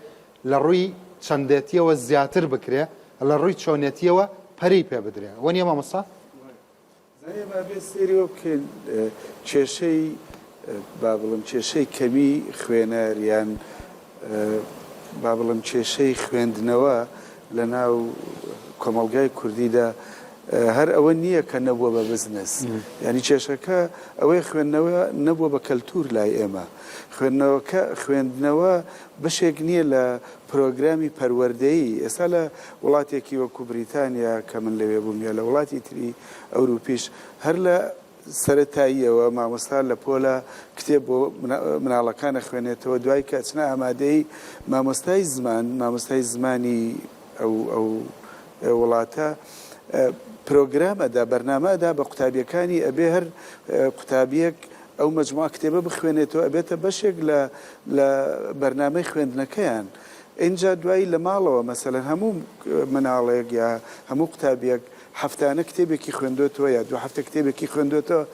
لە ڕووی چەندێتیەوە زیاتر بکرێ لە ڕووی چۆنێتیەوە پەرەی پێ بدرێ وەنیە مامۆستا؟ زانی ئێمە ئەبێ سەیری ئەوە بکەین کێشەی با بڵێم کێشەی کەمی خوێنەر یان با بڵێم کێشەی خوێندنەوە لە ناو کۆمەڵگای کوردیدا هەر ئەوە نییە کە نەبووە بە بزنس یانی کێشەکە ئەوەیە خوێندنەوە نەبووە بە کەلتوور لای ئێمە خوێندنەوەکە خوێندنەوە بەشێک نییە لە پرۆگرامی پەروەردەیی، ئێستا لە وڵاتێکی وەکو بریتانیا کە من لەوێ بووم یا لە وڵاتی تری ئەوروپیش هەر لە سەرەتاییەوە مامۆستا لە پۆلە کتێب بۆ مناڵەکان ئەخوێنێتەوە دوای کە ئەچنە ئامادەیی مامۆستای زمان مامۆستای زمانی ئەو ئەو وڵاتە پرۆگرام ئەدا بەرنامە ئەدا بە قوتابیەکانی ئەبێ هەر قوتابیەک ئەو مەجموعە کتێبە بخوێنێتەوە ئەبێتە بەشێک لە لە بەرنامەی خوێندنەکەیان ئینجا دوایی لە ماڵەوە مەسەلەن هەموو مناڵێک یا هەموو قوتابیەک هەفتانە کتێبێکی خوێندۆتەوە یا دوو هەفتە کتێبێکی خوێندۆتەوە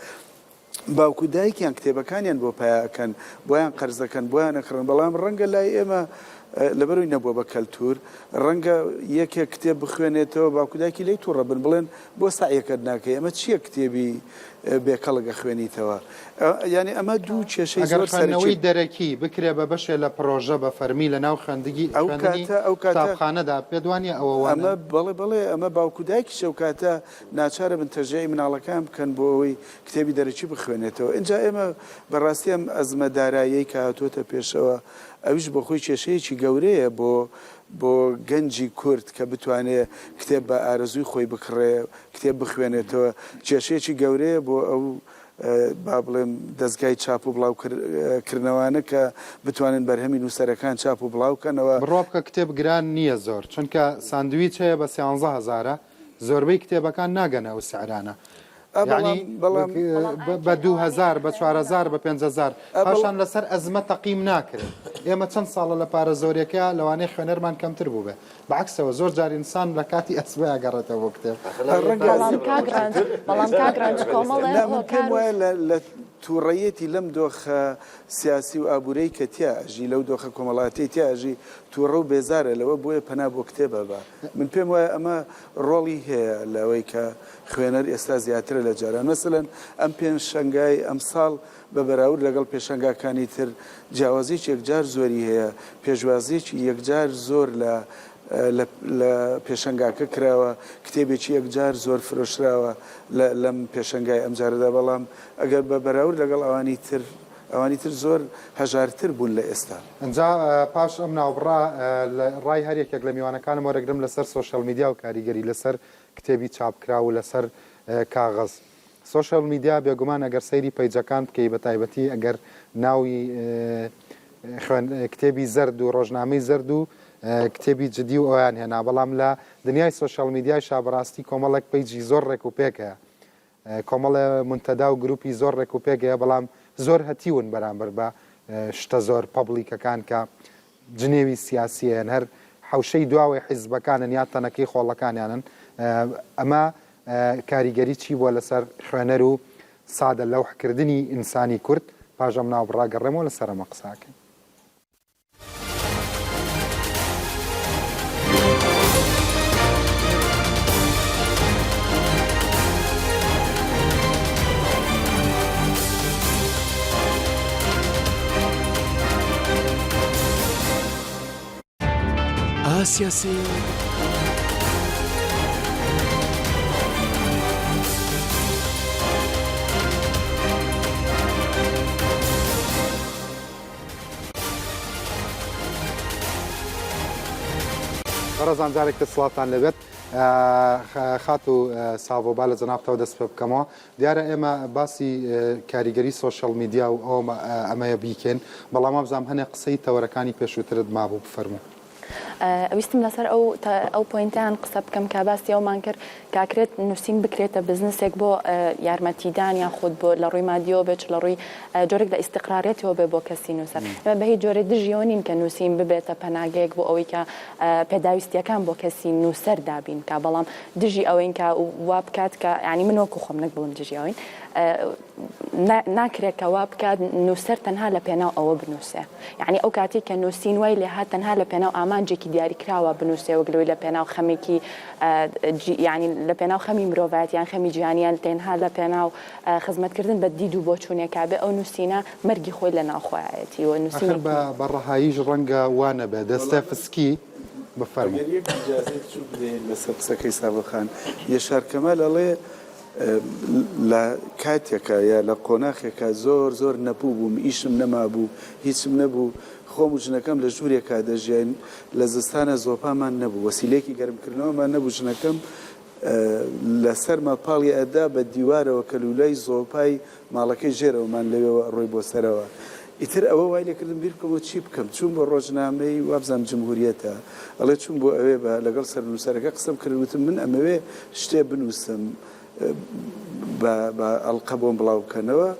باوک و دایکیان کتێبەکانیان بۆ پیا ئەکەن بۆیان قەرز دەکەن بۆیان ئەکڕن بەڵام ڕەنگە لای ئێمە لەبەرەوەی نەبووە بە کەلتور ڕەنگە یەکێک کتێب بخوێنێتەوە باوک و دایکی لێی توڕە بن بڵێن بۆ سەعیەکەت ناکەی ئەمە چییە کتێبی بێکەڵک ئەخوێنیتەوە یانی ئەمە دوو کێشەی ئەگەر زۆر خوێندنەوەی سەرەکی. دەرەکی بکرێ بە بەشێ لە پڕۆژە بە فەرمی لە ناو خوێندگی ئەو خوێندنی کاتە ئەو کاتە قوتابخانەدا پێت وا نییە ئەوە ئەمە وانە؟ بەڵێ بەڵێ ئەمە باوک و دایکیش ئەو کاتە ناچارە بن تەشجیعی مناڵەکان بکەن بۆ ئەوەی کتێبی دەرەکی بخوێنێتەوە ئینجا ئێمە بەڕاستی ئەم ئەزمە داراییەی کە هاتووەتە پێشەوە ئەویش بۆ خۆی کێشەیەکی گەورەیە بۆ بۆ گەنجی کورد کە بتوانێ کتێب بە ئارەزووی خۆی بکڕێ، کتێب بخوێنێتەوە، کێشەیەکی گەورەیە بۆ ئەو با بڵێم دەزگای چاپ و بڵاو کردنەوانە کە بتوانن بەرهەمی نووسەرەکان چاپ و بڵاو کەنەوە. بڕوا بکە کتێب گران نییە زۆر، چونکە ساندویچ هەیە بە سیانزە هەزارە، زۆربەی کتێبەکان ناگەنە ئەو سعرانە. یەعنی بە 2000 بە 4000 بە 5000 پاشان لەسەر ئەزمە تەقیم ناکرێت ئێمە چەند ساڵە لە پارە زۆرەکە لەوانەیە خوێنەرمان کەمتر بووبێ بەعکسەوە زۆر جار ئینسان لە کاتی ئەزمەیا گەڕێتەوە بۆ کتێب. بەڵام کاک ڕەنج کۆمەڵێ من پێم وایە لە تووڕەیەتی لەم دۆخە سیاسی و ئابوورەی کە تیا ئەژی لەو دۆخە کۆمەڵاتیەی تیا ئەژی تووڕە و بێزارە لەوە بۆیە پەنا بۆ کتێب ئەبا من پێم وایە ئەمە ڕۆڵی هەیە لەوەی کە خوێنەر ئێستا زیاترە لە جاران. مەسەلەن ئەم پێشەنگای ئەمساڵ بە بەراورد لەگەڵ پێشەنگاکانی تر جیاوازییەکی یەکجار زۆری هەیە، پێشوازییەکی یەکجار زۆر لە لە لە پێشەنگاکە کراوە، کتێبێکی یەکجار زۆر فرۆشراوە لە لەم پێشەنگای ئەمجارەدا، بەڵام ئەگەر بە بەراورد لەگەڵ ئەوانی تر ئەوانی تر زۆر هەژارتر بوون لە ئێستا. ئینجا پاش ئەم ناوبڕە لە ڕای هەر یەکێک لە میوانەکانم وەرەگرم لەسەر سۆشیال میدیا و کاریگەری لەسەر کتێبی چاپکراو و لەسەر کاغەز. سۆشیال میدیا بێگومان ئەگەر سەیری پەیجەکان بکەی بە تایبەتی ئەگەر ناوی خوێن کتێبی زەرد و ڕۆژنامەی زەرد و کتێبی جدی و ئەویان هێنا بەڵام لە دنیای سۆشیال میدیایشا بەڕاستی کۆمەڵێک پەیجی زۆر ڕێک و پێک هەیە کۆمەڵێ مونتەدا و گروپی زۆر ڕێک و پێک هەیە بەڵام زۆر هەتیون بەرامبەر بە شتە زۆر public ەکان کە جنێوی سیاسیەن هەر حەوشەی دواوەی حیزبەکانن یا تەنەکەی خۆڵەکانیانن ئەمە کاریگەری چی بووە لەسەر خوێنەر و. سادە لەوح کردنی ئینسانی کورد، پاش ئەم ناوبڕە گەڕێمەوە لەسەر ئەمە قسە ئەکەین. ئاسیا سێل. بەڕێزان جارێک تر سڵاوتان لێبێت خاتوو ساڤۆ با لە جەنابتەوە دەست پێ بکەمەوە دیارە ئێمە باسی کاریگەری سۆشیال میدیا و ئەوە ئەمەیە بیکەین بەڵام وابزانم هەنێ قسەی تەوەرەکانی پێشووترت مابوو بفەرموو. ویستم لەسەر ئەو ئەو point ەیان قسە بکەم کە باسی ئەومان کرد کە ئەکرێت نووسین بکرێتە بزنسێک بۆ یارمەتیدان یان خود بۆ لە ڕووی مادیەوە بێت چ لە ڕووی جۆرێک لە ئیستقراریەتەوە بێ بۆ کەسی نووسەر ئێمە بە هیچ جۆرێ دژیەوە نین کە نووسین ببێتە پەناگەیەک بۆ ئەوەی کە پێداویستیەکان بۆ کەسی نووسەر دابین کا بەڵام دژی ئەوەین کە وا بکات کە یانی من وەکو خۆم نەک بڵێم دژی ئەوەین ناکرێت کە وا بکات نووسەر تەنها لە پێناو ئەوە بنووسێ یانی ئەو کاتەی کە نووسین وای لێهات تەنها لە پێناو ئامانجێکی دیاریکراوە بنووسێ وەک لەوەی لە پێناو خەمێکی یانی لە پێناو خەمی مرۆڤایەتی یان خەمی جیهانی یان تەنها لە پێناو خزمەتکردن بە دید و بۆچوونێکا بێ ئەو نووسینە مەرگی خۆی لە ناو خۆیایەتی و ئاخر نووسینێکی بە بە ڕەهاییش ڕەنگە وا نەبێ. دەستێفسکی. بفەرموو. ئەگەر یەک ئیجازەی بچووک بدەیت لەسەر قسەکەی ساڤۆ خان، یەشار کەمال ئەڵێ لە کاتێکا یا لە قۆناخێکا زۆر زۆر نەپوو بووم، ئیشم نەمابوو، هیچم نەبوو، خۆم و ژنەکەم لە ژوورێکا دەژیاین، لە زستانا زۆپامان نەبوو، وەسیلەیەکی گەرمکردنەوەمان نەبوو، ژنەکەم لە سەرما پاڵی ئەدا بە دیوارەوە کە لوولەی زۆپای ماڵەکەی ژێرەوەمان لەوێوە ئەڕۆی بۆ سەرەوە. ئیتر ئەوە وای لێ کردم بیر بکەمەوە چی بکەم. چووم بۆ ڕۆژنامەی وابزانم جمهوریەتە. ئەڵێ چووم بۆ ئەوێ بە لەگەڵ سەرنووسەرەکە قسەم کرد وتم من ئەمەوێ شتێ بنووسم بە بە ئەڵقە بۆم بڵاو بکەنەوە.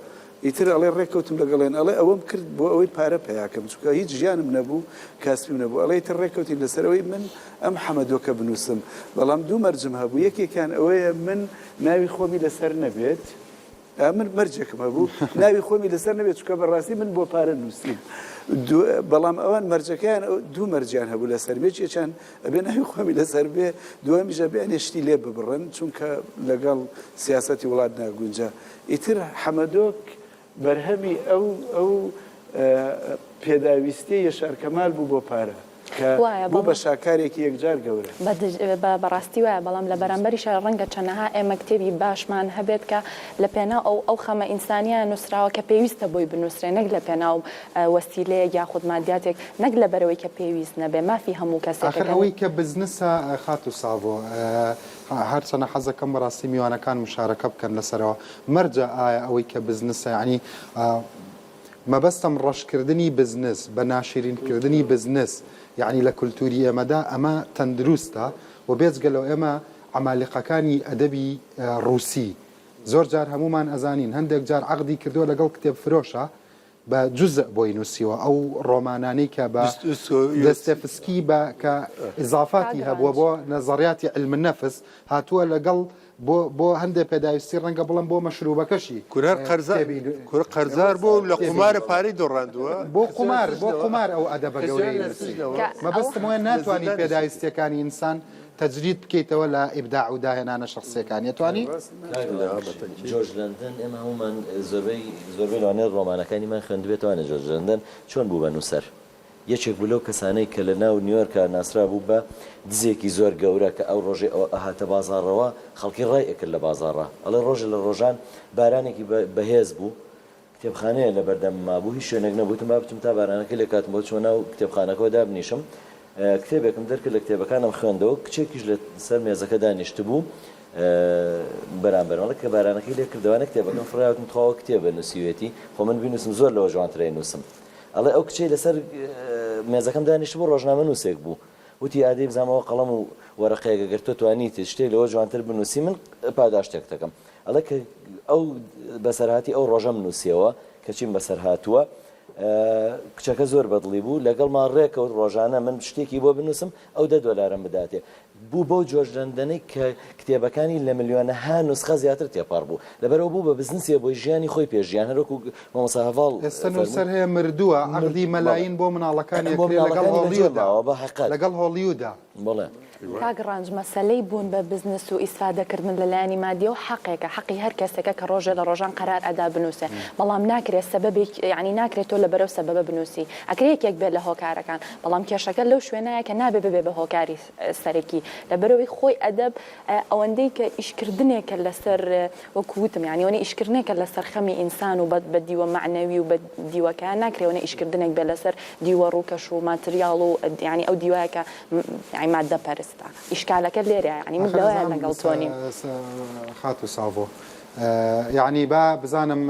ئیتر ئەڵێ ڕێککەوتم لەگەڵیان. ئەڵێ ئەوەم کرد بۆ ئەوەی پارە پەیا کەم چونکە هیچ ژیانم نەبوو، کاسبیم نەبوو. ئەڵێ ئیتر ڕێککەوتین لەسەر ئەوەی من ئەم حەمەدۆکە بنووسم. بەڵام دوو مەرجم هەبوو یەکێکیان ئەوەیە من ناوی خۆمی لەسەر نەبێت. من مەرجێکم هەبوو ناوی خۆمی لەسەر نەبێت چونکە بەڕاستی من بۆ پارە نووسیم بەڵام ئەوان مەرجەکەیان دوو مەرجیان هەبوو لەسەر بێ چێچان ئەبێ ناوی خۆمی لەسەر بێ دووەمیش ئەبێ ئەنێ شتی لێ ببڕن چونکە لەگەڵ سیاسەتی وڵات ناگونجا ئیتر حەمەدۆک بەرهەمی ئەو ئەو پێداویستیە یەشار کەمال بوو بۆ پارە. کە وایە بوو بە بەڵام شاکارێکی یەکجار گەورە. بە دژ بە بەڕاستی وایە بەڵام لە بەرامبەریشا ڕەنگە چەنەها ئێمە کتێبی باشمان هەبێت کە لە پێناو ئەو ئەو خەمە ئینسانییە نووسراوە کە پێویستە بۆی بنووسرێ نەک لە پێناو وەسیلەیەک یاخود مادیاتێک نەک لەبەرئەوەی کە پێویست نەبێ مافی هەموو کەسێکە ئاخر کە ئەوەی کە بزنسە خاتوو ساڤۆ هەرچەنە حەزەکەم بەڕاستی میوانەکان مشارەکە بکەن لەسەرەوە مەرجە ئایا ئەوەی کە بزنسە یانی مەبەستم ڕەشکردنی بزنس، بە ناشیرینکردنی بزنس، یەعنی لە کولتوری ئێمەدا ئەمە تەندروستە و بێجگە لەو ئێمە عەمالیقەکانی ئەدەبی ڕوسی زۆر جار هەموومان ئەزانین هەندێک جار عەقدی کردووە لەگەڵ کتێب فرۆشە بە جوزء بۆی نووسیوە ئەو ڕۆمانانەی کە بە دەستێفسکی بە کە ئیزافاتی هەبووە بۆ نەزەڕیاتی علم النفس هاتووە لەگەڵ بۆ بۆ هەندێ پێداویستی ڕەنگە بڵێم بۆ مەشروبەکەشی کورە هەر قەرزار کتێبی کورە قەرزار بووە و لە کتێبی قومارە پارەی دۆڕاندووە بۆ خستیان قومار بۆ سجنەوە قومار ئەو ئەدەبە خستیان گەورەی لە نووسی سجنەوە کە ئەو مەبەستم وایە لە ناتوانی زیندانیشی پێداویستیەکانی ئینسان تەجرید بکەیتەوە لە ئیبداع و داهێنانە شەخسیەکانی ئەتوانی؟ ڕاست کاک ناتوانی نا ڕەنج بە تەنکی جۆرج لەندەن ئێمە هەموومان زۆربەی زۆربەی لەوانەیە ڕۆمانەکانیمان خوێندبێتەوانێ جۆرج لەندەن چۆن بوو بە نووسەر یەکێک بوو لەو کەسانەی کە لە ناو نیۆرکا ناسرابوو بە دزێکی زۆر گەورە کە ئەو ڕۆژەی ئەو ئەهاتە بازاڕەوە خەڵکی ڕای ئەکرد لە بازاڕا ئەڵێ ڕۆژێ لە ڕۆژان بارانێکی بەهێز بوو کتێبخانەیە لە بەردەمم مابوو هیچ شوێنێک نەبوو وتم با بچم تا بارانەکە لێ کاتمەوە چوومە ناو کتێبخانەکەوە دابنیشم کتێبێکم دەرکرد لە کتێبەکانم خوێندەوە کچێکیش لە سەر مێزەکە دانیشتبوو بەرامبەرم ئەڵێ کە بارانەکەی لێ کردەوە کتێبەکەم فڕیا وتم تخوا ئەوە کتێبە نووسیوێتی خۆ من بینووسم زۆر لەوە جوانتر ئەینووسم ئەڵێ ئەو کچەی لەسەر مێزەکەم دانیشتبوو ڕۆژنامەنووسێک بوو وتی ئادەی بزانم ئەوە قەڵەم و وەرەقەیەک ئەگەر تۆ توانیت شتێک لەوە جوانتر بنووسی من پاداشتێک دەکەم ئەڵێ کە ئەو بەسەرهاتی ئەو ڕۆژەم نووسیەوە کە چیم بەسەر هاتووە کچەکە زۆر بەدڵی بوو لەگەڵما ڕێکەوت ڕۆژانە من شتێکی بۆ بنووسم ئەو دە دۆلارم بداتێ. بوو بەو جۆرج لەندەنەی کە کتێبەکانی لە ملیۆنەها نوسخە زیاتر تێپەڕ بوو. لەبەرئەوە بوو بە بزنسێ بۆی ژیانی خۆی پێ ژیان هەروەکو مامۆستا هەڤاڵ ئێستا فەرمووی. نووسەر هەیە مردووە عەقدی مەلایین بۆ مناڵەکانی بۆ ئەکرێ لەگەڵ مناڵەکانی بەجێ هۆڵیودا ماوە بە حەقەت. لەگەڵ هۆڵیودا. بەڵێ. کاک ڕەنج مەسەلەی بوون بە بزنس و ئیسفادە کردن لە لایەنی مادیەوە حەقێکە حەقی هەر کەسێکە کە ڕۆژێ لە ڕۆژان قەرار ئەدا بنووسێ بەڵام ناکرێ سەبەبێک یانی ناکرێ تۆ لەبەرەو سەبەبە بنووسی ئەکرێ یەکێک بێت لە هۆکارەکان بەڵام کێشەکە لەو شوێنایە کە نابێ ببێ بە هۆکاری سەرەکی لەبەرئەوەی خۆی ئەدەب ئەوەندەی کە ئیشکردنێکە لەسەر وەکو وتم یانی ئەوەنە ئیشکردنێکە لەسەر خەمی ئینسان و بە دیوە مەعنەوی و بە دیوەکە ناکرێ ئەوەنە ئیشکردنێک بێ لەسەر دیوە ڕووکەش و ماتریاڵ و یانی ئەو دیوایە کە یانی ماددە پەرستە ئیشکالەکە لێرەیە یانی من ئاخر لەوەیان ئەزانم لەگەڵ تۆ نیم. خاتوو ساڤۆ یانی با بزانم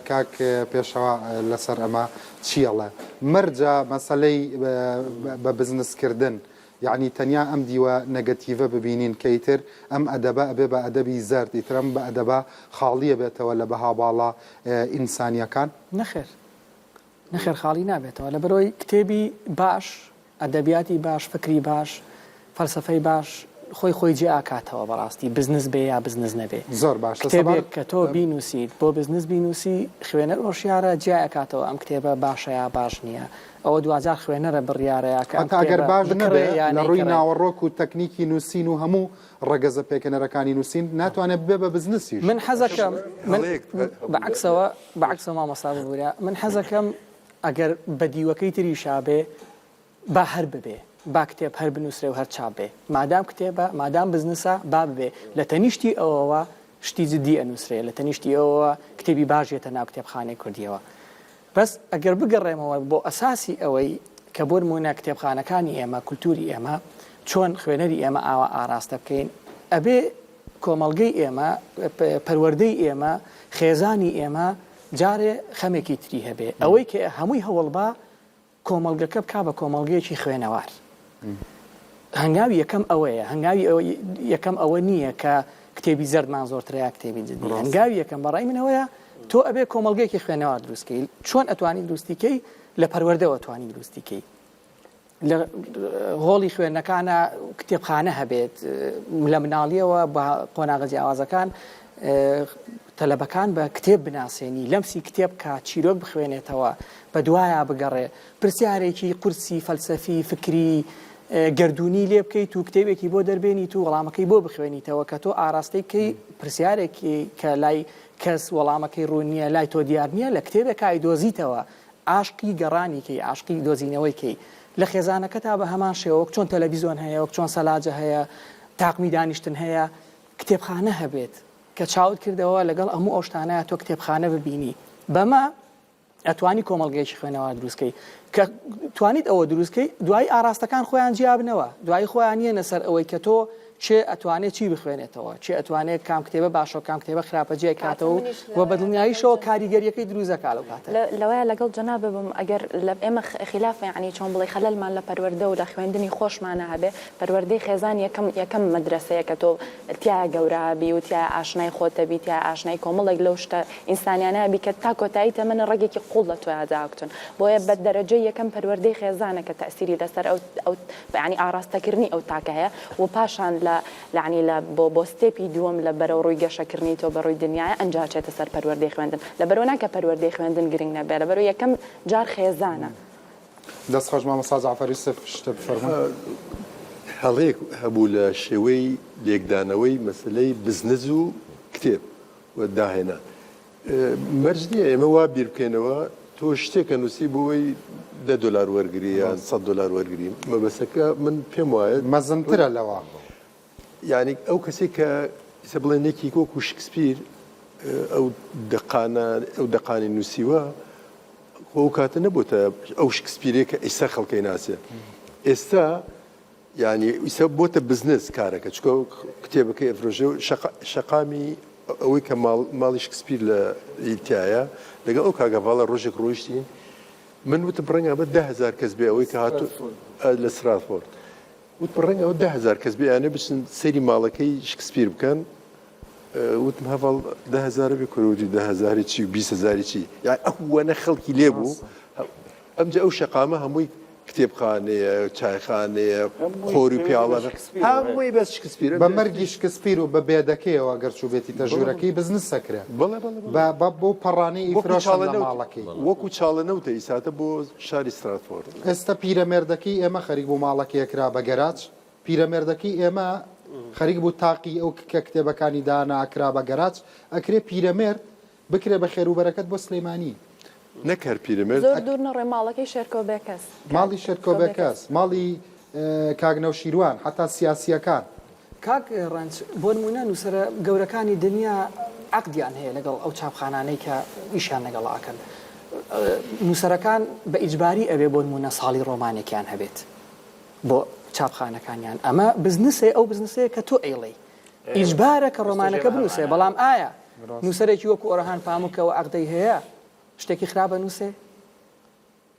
کاک پێشەوا لەسەر ئەمە چی ئەڵێ مەرجە مەسەلەی بە بزنس کردن یەعنی تەنیا ئەم دیوە نەگەتیڤە ببینین کە ئیتر ئەم ئەدەبە ئەبێ بە ئەدەبی زەرد، ئیتر ئەم ئەدەبە خاڵییە بێتەوە لە بەها باڵا ئینسانییەکان؟ نەخێر، نەخێر خاڵی نابێتەوە، لەبەرئەوەی کتێبی باش، ئەدەبیاتی باش، فکری باش، فەلسەفەی باش خۆی خۆی جێ ئاکاتەوە بەڕاستی بزنس بێ یا بزنس نەبێ. زۆر باشە کتێبێک کە تۆ بینووسیت بۆ بزنس بینووسی خوێنەر هۆشیارە جیای ئەکاتەوە ئەم کتێبە باشە یا باش نییە. ئەوە دواجار خوێنەرە بڕیارەیا کە ئەم هەتا ئەگەر کتێبە باش بکڕێ نەبێ یا لە ڕووی نەیکڕێ. ناوەڕۆک و تەکنیکی نووسین و هەموو ڕەگەزە پێکهێنەرەکانی نووسین ناتوانێ ببێ بە بزنسیش. من حەزەکەم من هەڵەیەک هەبوو بە لە عەکسەوە بە عەکسەوە مامۆستا ببورە من حەزەکەم ئەگەر بە دیوەکەی تریشا بێ با هەر ببێ با کتێب هەر بنووسرێ و هەر چاپ بێ مادام کتێبە مادام بزنسە با ببێ لە تەنیشتی ئەوەوە شتی جدی ئەنووسرێ لە تەنیشتی ئەوەوە کتێبی باش یەتە ناو کتێبخانەی کوردیەوە بەس ئەگەر بگەڕێمەوە بۆ ئەساسی ئەوەی کە بۆ نموونە کتێبخانەکانی ئێمە، کولتووری ئێمە، چۆن خوێنەری ئێمە ئاوا ئاراستە بکەین، ئەبێ کۆمەڵگەی ئێمە، پەروەردەی ئێمە، خێزانی ئێمە جارێ خەمێکی تری هەبێ. ئەوەی کە هەمووی هەوڵ با کۆمەڵگەکە بکا بە کۆمەڵگەیەکی خوێنەوار. هەنگاوی یەکەم ئەوەیە، هەنگاوی یەکەم ئەوە نییە کە کتێبی زەردمان زۆرترە یا کتێبی جدی. هەنگاوی یەکەم بە ڕای من ئەوەیە تۆ ئەبێ کۆمەڵگەیەکی خوێنەوار دروست کەی. چۆن ئەتوانی دروستی کەی؟ لە پەروەردەوە توانی دروستی کەی. لە هۆڵی خوێندنەکانە کتێبخانە هەبێت، لە مناڵیەوە بە قۆناغە جیاوازەکان تەلەبەکان بە کتێب بناسێنی، لەمسی کتێب بکا، چیرۆک بخوێنێتەوە، بە دوایا بگەڕێ، پرسیارێکی قورسی فەلسەفی، فکری، گەردوونی لێ بکەیت و کتێبێکی بۆ دەربێنیت و وەڵامەکەی بۆ بخوێنیتەوە کە تۆ ئاراستەی بکەی پرسیارێکی کە لای کەس وەڵامەکەی ڕوون نییە، لای تۆ دیار نییە، لە کتێبێکا ئەیدۆزیتەوە، عاشقی گەڕانی کەی، عاشقی دۆزینەوەی کەی. لە خێزانەکەتا بە هەمان شێوە وەک چۆن تەلەڤیزۆن هەیە، وەک چۆن سەلاجە هەیە، تاقمی دانیشتن هەیە، کتێبخانە هەبێت کە چاوت کردەوە لەگەڵ هەموو ئەو شتانەیا تۆ کتێبخانە ببینی بەمە ئەتوانی کۆمەڵگەیەکی خوێنەوار دروست کەی کە توانیت ئەوە دروست کەی دوایی ئاراستەکان خۆیان جیابنەوە دوایی خۆیان یەنە سەر ئەوەی کە تۆ کێ ئەتوانێ چی بخوێنێتەوە کێ ئەتوانێ کام کتێبە باشە و کام کتێبە خراپە جیای کاتە کاتەوە منیش و لەوەیا بە لەگەڵ دڵنیاییشەوە جەنابت کاریگەریەکەی دروست دەکا لەو کاتە. لەوەیا لەگەڵ جەنابت بم ئەگەر لە ئێمە خیلافە یەعنی چۆن بڵێی خەلەلمان لە پەروەردە و لە خوێندنی خۆشمانا هەبێ پەروەردەی خێزان یەکەم یەکەم مەدرەسەیە کە تۆ تیایا گەورە ئەبی و تیایا ئاشنای خۆت ئەبی تیایا ئاشنای کۆمەڵێک لەو شتە ئینسانیانە ئەبی کە تا کۆتایی تەمەنت ڕەگێکی قوڵ لە تۆیا داکوتن بۆیە بە دەرەجەی یەکەم پەروەردەی خێزانە کە تەئسیری لەسەر ئەو ئەو یەعنی ئاڕاستەکردنی ئەو تاکە هەیە و پاشان لە یەعنی لە بۆ بۆ step ی دووەم لە بەرەو ڕووی گەشەکردنی تۆ بە ڕووی دنیایە ئەنجا ئەچێتە سەر پەروەردەی خوێندن لەبەرئەوە نا کە پەروەردەی خوێندن گرنگ نەبێ لەبەرئەوە یەکەم جار خێزانە. دەست خۆش مامۆستا جەعفەر یوسف شتە بفەرموون. هەڵەیەک هەبوو لە شێوەی لێکدانەوەی مەسەلەی بزنس و کتێب و داهێنان. مەرج نییە ئێمە وا بیر بکەینەوە تۆ شتێک ئەنووسی بۆ ئەوەی دە دۆلار وەرگری یان سەد دۆلار وەرگری مەبەستەکە من پێم وایە مەزنترە لەوە. یانی ئەو کەسێک کە ئیسە بڵێن یەکێک وەکو شکسپیر ئەو دەقانە ئەو دەقانی نووسیوە خۆ ئەو کاتە نەبووتە ئەو شکسپیرێک کە ئیستا خەڵکەی ناسێ ئێستا یانی ئیستا بۆتە بزنس کارەکە چکە کتێبەکەی ئەفرۆشێ و شەقامی ئەوەی کە ماڵی شکسپیر لە تایە لەگەڵ ئەو کاگەڤاڵە ڕۆژێک ڕۆیشتین من وتم ڕەنگە ئەمە 10000 کەس بێ ئەوەی کە هاتوو لە ستراتفۆرد وتم ڕەنگە ئەوە 10000 کەس بێ یانێ بچن سەیری ماڵەکەی شکسپیر بکەن وتم هەڤاڵ 10000 بێ کورە وتی 10000 چی و 20000 چی یان ئەوەنە خەڵکی لێ بوو ئەمجا ئەو شەقامە هەمووی. کتێبخانەیە، چایخانەیە، قۆر و پیاڵە، هەمووی بەس شکسپیرە. بە مەرگی شکسپیر و بە بێدەکەیەوە گەر چووبێتیتە ژوورەکەی بزنس ئەکرێ. بەڵێ بەڵێ بەڵێ. بە بەو پەڕانەی ئیفرۆشن لە ماڵەکەی. وەکوو چاڵە نەوتە ئیساتە بۆ شاری ستراتفۆرد. ئێستا پیرەمێردەکەی ئێمە خەریک بوو ماڵەکەی ئەکرا بە گەراج. پیرەمێردەکەی ئێمە خەریک بوو تاقی ئەو کە کتێبەکانی دانا ئەکرا بە گەراج. ئەکرێ پیرەمێرد بکرێ بە خێروبەرەکەت بۆ سلیمانی. نەک هەر پیرەمێرد. زۆر دوور نەڕۆی ماڵەکەی شێرکۆ بێکەس. ماڵی شێرکۆ بێکەس، ماڵی کاک نەوشیروان، حەتا سیاسییەکان. کاک ڕەنج، بۆ نموونە نووسەرە گەورەکانی دنیا عەقدیان هەیە لەگەڵ ئەو چاپخانانەی کە ئیشیان لەگەڵ ئەکەن. نووسەرەکان بە ئیجباری ئەبێ بۆ نموونە ساڵی ڕۆمانێکیان هەبێت بۆ چاپخانەکانیان. ئەمە بزنسێ، ئەو بزنسەیە کە تۆ ئەیڵێی. ئیجبارە کە ڕۆمانەکە بنووسێ، بەڵام ئایا نووسەرێکی وەکو ئۆرهان پاموک کە ئەو عەقدەی هەیە شتێکی خراپ ئەنووسێ؟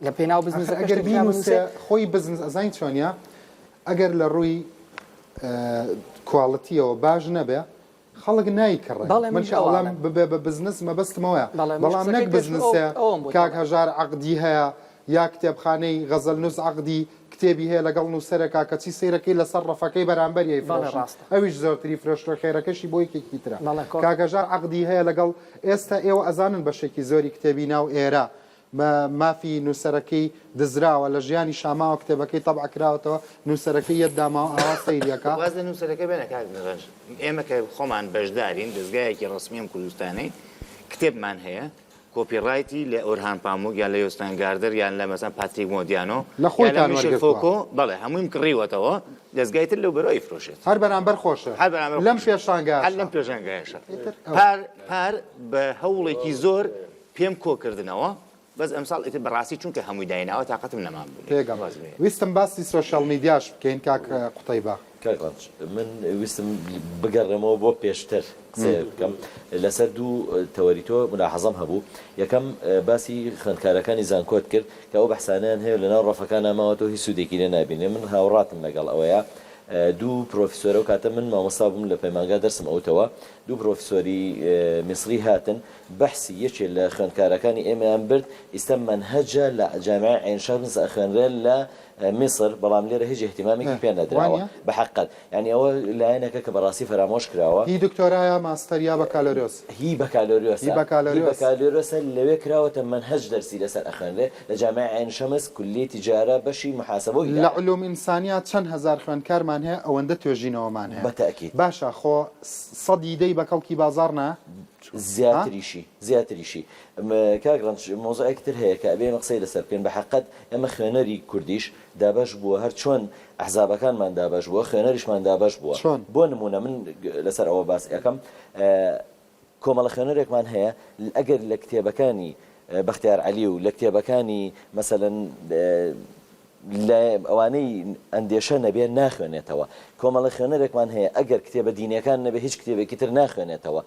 لە پێناو بزنسەکە ئەگەر بینووسێ خۆی بزنس ئەزانی چۆنیە ئەگەر لە ڕووی کواڵتیەوە باش نەبێ خەڵک نایکڕێ من کە ئەڵێم ببێ بە بزنس مەبەستمەوەیە بەڵام نەک بزنسێ کاک هەژار عەقدی هەیە یا کتێبخانەی غەزەلنووس عەقدی کتێبی هەیە لەگەڵ نووسەرێکا کەچی سەیرەکەی لەسەر ڕەفەکەی بەرامبەری ئەیفرۆشن ئەویش زۆرتری فرۆشتوە خێرەکەشی بۆ یەکێکی ترە کاک هەژار عەقدی هەیە لەگەڵ ئێستا ئێوە ئەزانن بەشێکی زۆری کتێبی ناو ئێرە بە مافی نووسەرەکەی دزراوە لە ژیانی شاماوە کتێبەکەی تەبع کراوەتەوە نووسەرەکەی یەت داماوە ئاوا سەیری ئەکا. واز لە نووسەرەکە بێنە کاک ڕەنج ئێمە کە خۆمان بەشدارین دەزگایەکی ڕەسمی ئەم کوردستانەی کتێبمان هەیە کۆپی ڕایتی لە ئۆرهان پاموک یان لە یۆستان گاردەر یان لە مەسەن پاتریک مۆدیانۆ لە یان لە خۆیتان میشل وەرگرتووە. فۆکۆ بەڵێ هەموویم کڕیوەتەوە دەزگای تر لەو بەرەوە ئەیفرۆشێت. هەر بەرامبەر خۆشە هەر بەرامبەر لەم خۆشە هەر پێشانگایەشا. لەم پێشانگایەشا ئیتر ئەوە. پار پار بە هەوڵێکی زۆر پێم کۆ کردنەوە بەس ئەمساڵ ئیتر بەڕاستی چونکە هەمووی دایناوە تاقەتم نەمابوو تێگەم ویستم باسی سۆشیال میدیاش بکەین کاک قوتەیبە. کاک ڕەنج من ویستم بگەڕێمەوە بۆ پێشتر قسەیەک بکەم لەسەر دوو تەوەری تۆ ملاحەزەم هەبوو یەکەم باسی خوێندکارەکانی زانکۆت کرد کە ئەو بەحسانەیان هەیە لەناو ڕەفەکانا ماوەتەوە هیچ سوودێکی لێ نابینێ من هاوڕاتم لەگەڵ ئەوەیە دوو پرۆفیسۆر ئەو کاتە من مامۆستا بووم لە پەیمانگا دەرسم ئەوتەوە دوو پرۆفیسۆری میسری هاتن بەحسی یەکێ لە خوێندکارەکانی ئێمەیان برد ئیستا مەنهەجە لە جامیعەی عەین شەمس ئەخوێنرێ لە میسر بەڵام لێرە هیچ ئیهتیمامێکی پێ نەدراوە بە حەقیقەت یانی ئەوە لایەنێکە کە بەڕاستی فەرامۆش کراوە. هی دکتۆرایە ماستەر یا بەکالۆریۆس؟ هی بەکالۆریۆسە هی بەکالۆریۆسە لەوێ کراوەتە مەنهەج دەرسی لەسەر ئەخوێنرێ لە جامیعەی عەین شەمس کولیەی تیجارە بەشی محاسبە و لە ئیدارە. علوم ئینسانیا چەند هەزار خوێندکارمان هەیە ئەوەندە توێژینەوەمان هەیە بە تەئکید. باشە خۆ سەدی دەی بە کەڵکی بازاڕ نا؟ زیاتریشی زیاتریشی کاک ڕەنج مەوزوعێکی تر هەیە کە ئەبێ ئێمە قسەی لەسەر بکەین بە حەقەت ئێمە خوێنەری کوردیش دابەش بووە هەر چۆن ئەحزابەکانمان دابەش بووە خوێنەریشمان دابەش بووە چۆن؟ بۆ نموونە من لەسەر ئەوە باس ئەکەم کۆمەڵە خوێنەرێکمان هەیە ئەگەر لە کتێبەکانی بەختیار عەلی و لە کتێبەکانی مەسەلەن لە ئەوانەی ئەندێشە نەبێ ناخوێنێتەوە. کۆمەڵە خوێنەرێکمان هەیە ئەگەر کتێبە دینیەکان نەبێ هیچ کتێبێکی تر ناخوێنێتەوە.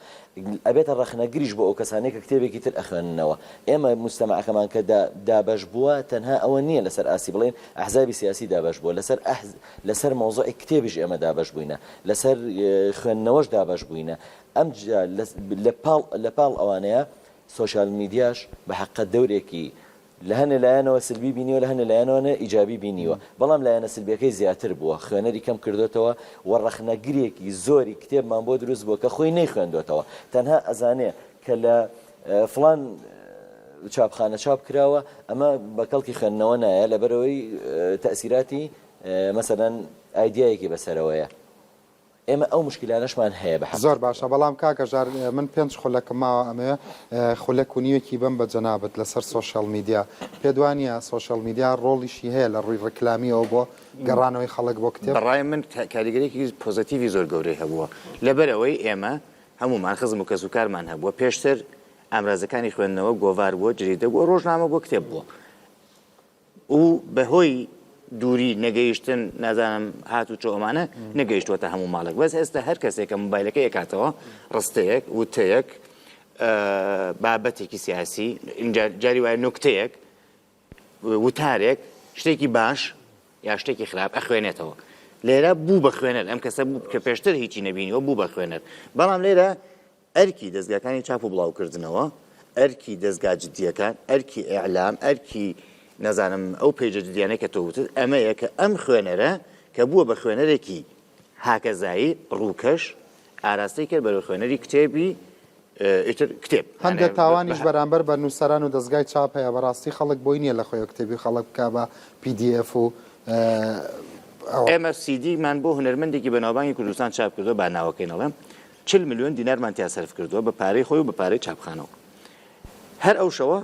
ئەبێتە ڕەخنەگریش بۆ ئەو کەسانەی کە کتێبێکی تر ئەخوێننەوە. ئێمە موجتەمەعەکەمان کە دابەش بووە تەنها ئەوە نییە لەسەر ئاستی بڵێین ئەحزابی سیاسی دابەش بووە لەسەر لەسەر مەوزوعی کتێبیش ئێمە دابەش بووینە لەسەر خوێندنەوەش دابەش بووینە ئەمجا لە پاڵ لە پاڵ ئەوانەیە سۆشیال میدیاش بە حەقیقەت دەورێکی لە هەنێ لایەنەوە سلبی بینیوە لە هەنێ لایەنەوە ئیجابی بینیوە، بەڵام لایەنە سلبیەکەی زیاتر بووە، خوێنەری کەم کردۆتەوە و ڕەخنەگرێکی زۆری کتێبمان بۆ دروست بووە کە خۆی نەیخوێندۆتەوە تەنها ئەزانێ کە لە فڵان چاپخانە چاپ کراوە ئەمە بە کەڵکی خوێندنەوە نایە لەبەرئەوەی تەئسیراتی مەسەلەن ئایدیایەکی بەسەرەوەیە. ئێمە ئەو موشکیلانەشمان هەیە بە حەقیقەت. زۆر باشە بەڵام کاک هەژار من پێنج خولەکم ماوە ئەمەوێ خولەک و نیوێکی بەم بە جەنابت لەسەر سۆشیاڵ میدیا پێت وانیە سۆشیاڵ میدیا ڕۆڵیشی هەیە لە ڕووی ڕیکلامیەوە بۆ گەڕانەوەی خەڵک بۆ کتێب؟ بەڕای من کاریگەریەکی پۆزەتیڤی زۆر گەورەی هەبووە لەبەرئەوەی ئێمە هەموومان خزم و کەسوکارمان هەبووە پێشتر ئامرازەکانی خوێندنەوە گۆڤار بووە جریدە بووە ڕۆژنامە بووە کتێب بووە و بە هۆی دووری نەگەیشتن نازانم هات و چۆ ئەمانە نەگەیشتووەتە هەموو ماڵێک بەس ئێستا هەر کەسێک کە مۆبایلەکەی ئەکاتەوە ڕستەیەک وتەیەک بابەتێکی سیاسی ئینجا جاری وایە نوکتەیەک وتارێک شتێکی باش یا شتێکی خراپ ئەخوێنێتەوە لێرە بوو بە خوێنەر ئەم کەسە بوو کە پێشتر هیچی نەبینیوە بوو بە خوێنەر بەڵام لێرە ئەرکی دەزگاکانی چاپ و بڵاوکردنەوە، ئەرکی دەزگا جدییەکان، ئەرکی ئیعلام، ئەرکی. نازانم ئەو پەیجە جدیانەی کە تۆ وتت ئەمەیە کە ئەم خوێنەرە کە بووە بە خوێنەرێکی هاکەزایی ڕووکەش ئاراستەی کرد بەرەو خوێنەری کتێبی ئیتر کتێب هەندێک تاوانیش بەرامبەر بە نووسەران و دەزگای چاپ هەیە بەڕاستی خەڵک بۆی نییە لە خۆیەوە کتێبی خەڵک بکا بە PDF و ئەوە. ئێمە سیدی مان بۆ هونەرمەندێکی بەناوبانگی کوردستان چاپ کردووە با ناوەکەی نەڵێم 40 ملیۆن دینارمان تیا سەرف کردووە بە پارەی خۆی و بە پارەی چاپخانەوە هەر ئەو شەوە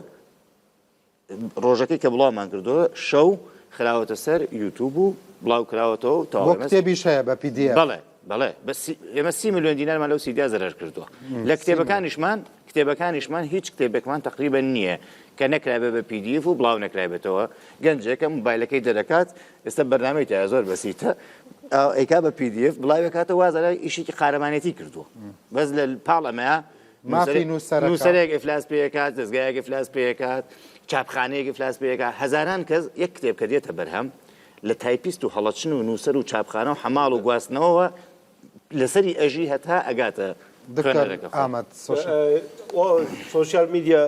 ڕۆژەکەی کە بڵاومان کردەوە شەو خراوەتە سەر یوتوب و بڵاو کراوەتەوە و تەواو بۆ کتێبیش هەیە بە PDF بەڵێ بەڵێ بەس ئێمە سی ملیۆن دینارمان لەو سیدیا زەرەر کردووە لە کتێبەکانیشمان کتێبەکانیشمان هیچ کتێبێکمان تقریبا نییە کە نەکرابێ بە PDF و بڵاو نەکرابێتەوە گەنجێکە موبایلەکەی دەرەکات ئێستا بەرنامەی تایە زۆر بەسیتە ئەیکا بە PDF بڵاوێکاتەوە وازە ئیشێکی قارەمانێتی کردووە بەس لە پاڵ ئەمەیە مافی نووسەرەکە. نووسەرێک ئیفلاس پێکات، دەزگایەک ئیفلاس پێکات، چاپخانەیەک ئیفلاس پێکات، هەزاران کەس یەک کتێب کە دێتە بەرهەم لە تایپیست و هەڵەچن و نووسەر و چاپخانە و حەماڵ و گواستنەوەوە لەسەری ئەژی هەتا ئەگاتە دکتۆر خوێنەرەکە خۆی. ئامەد، سۆشیال. سۆشیال میدیا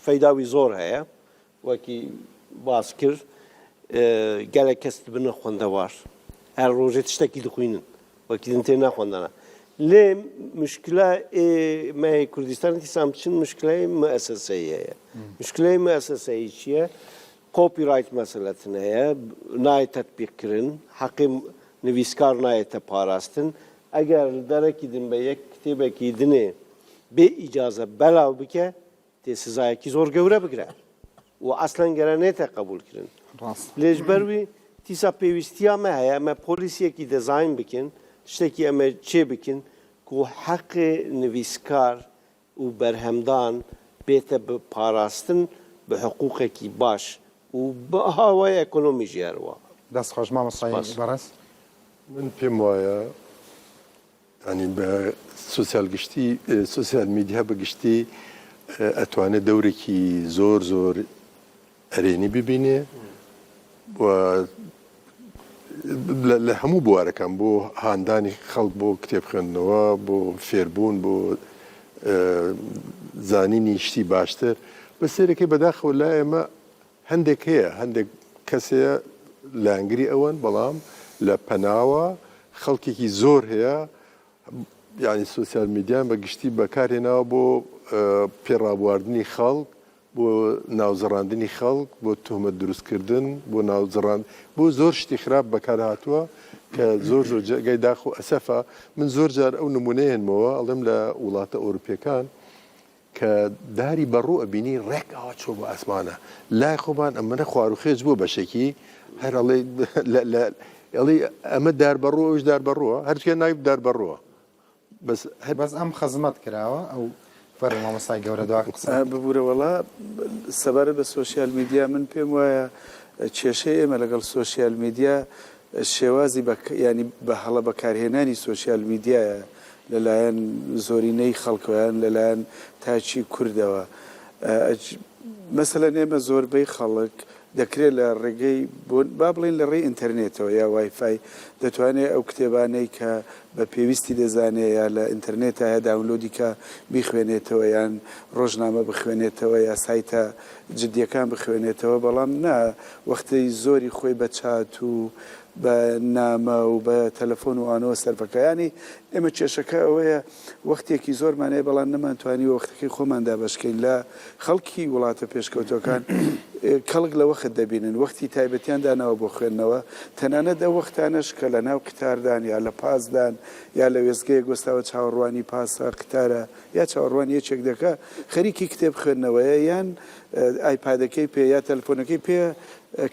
فەیداوی زۆر هەیە وەکی باس کرد گەلێک کەس دبنە خوەندەوار هەر ڕۆژێ تشتەکی دخوینن وەکی دن تێ ناخوەندانە لێ مشکلە ئێ مەێ کوردستان دیسان بچن مشکلەی مؤسسەیی هەیە مشکلەی مؤسسەیی چییە کۆپی ڕایت مەسەلەتن هەیە نایە تەتبیق کردن حەقی نویسکار نایەتە پاراستن ئەگەر دەرەکی دن بە یەک کتێبێکی دنێ بێ ئیجازە بەلاو بکە تێ سزایەکی زۆر گەورە بگرە و ئەسلەن گەرە نێتە قەبول کرن لێ ژبەر وی تیسا پێویستیا مە هەیە ئەمە پۆلیسیەکی دەزاین بکن تشتێکی ئەمە چێ بکن کو حەقێ نویسکار و بەرهەمدان بێتە بە پاراستن بە حقوقێکی باش و بە هاوای ئەکۆنۆمی ژی هەروەها. دەست خۆش مامۆستای بەڕێز. من پێم وایە یانی بە سۆسیال گشتی سۆسیال میدیا بە گشتی ئەتوانێت دەورێکی زۆر زۆر ئەرێنی ببینێ و لە هەموو بوارەکان بۆ هاندانی خەڵک بۆ کتێب خوێندنەوە بۆ فێربوون بۆ زانینی شتی باشتر بە سێرەکەی بەداخەوە لا ئێمە هەندێک هەیە هەندێک کەس هەیە لایەنگری ئەوەن بەڵام لە پەناوە خەڵکێکی زۆر هەیە یانی سۆسیال میدیان بە گشتی بەکارهێناوە بۆ پێڕابواردنی خەڵک بۆ ناوزڕاندنی خەڵک بۆ تهمەت دروستکردن بۆ ناوزڕان بۆ زۆر شتی خراپ بەکار هاتووە کە زۆر زۆر جێگای داخ و ئەسەفە من زۆر جار ئەو نمونەیە هێنمەوە ئەڵێم لە وڵاتە ئەوروپیەکان کە داری بەڕوو ئەبینی ڕێک ئاوا چووە بۆ ئاسمانە لای خۆمان ئەمەنە خواروخێچ بووە بەشێکی هەر ئەڵێ ئەڵێ ئەمە دار بەڕوو ئەوش دار بەڕووە هەرچکە ناوی دار بەڕووە بەس هەر بەس ئەم خزمەت کراوە ئەو فەرموو مامۆستای گەورە دوا قسە. ببورە وەڵا سەبارەت بە سۆشیال میدیا من پێم وایە کێشەی ئێمە لەگەڵ سۆشیال میدیا شێوازی بە یانی بە هەڵە بەکارهێنانی سۆشیال میدیایە لەلایەن زۆرینەی خەڵکەوە یان لەلایەن تاکی کوردەوە. مەسەلەن ئێمە زۆربەی خەڵک دەکرێت لە ڕێگەی با بڵێین لە ڕێی ئینتەرنێتەوە یا وایفای دەتوانێت ئەو کتێبانەی کە بە پێویستی دەزانێ یا لە ئینتەرنێتا هەیە داونلۆدی کا بیخوێنێتەوە یان ڕۆژنامە بخوێنێتەوە یا سایتە جدیەکان بخوێنێتەوە بەڵام نا وەختی زۆری خۆی بە چات و بە نامە و بە تەلەفۆن و ئانەوە سەرفەکا یانی ئێمە کێشەکە ئەوەیە وەختێکی زۆرمان هەیە بەڵام نەمانتوانیوە وەختەکەی خۆمان دابەشکەین لە خەڵکی وڵاتە پێشکەوتوەکان کەڵک لە وەخت دەبینن وەختی تایبەتیان داناوە بۆ خوێندنەوە تەنانەت ئەو وەختانەش کە لە ناو قیتاردان یا لە پاسدان یا لە وێستگەیەک وەستاوە چاوەڕوانی پاسە قیتارە یا چاوەڕوانی یەکێک دەکا خەریکی کتێب خوێندنەوەیە یان ئایپادەکەی پێ یا تەلەفۆنەکەی پێ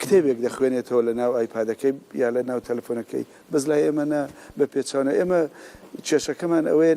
کتێبێک دەخوێنێتەوە لە ناو ئایپادەکەی یا لە ناو تەلەفۆنەکەی بەس لای ئێمە نا بە پێچەوانە ئێمە کێشەکەمان ئەوەیە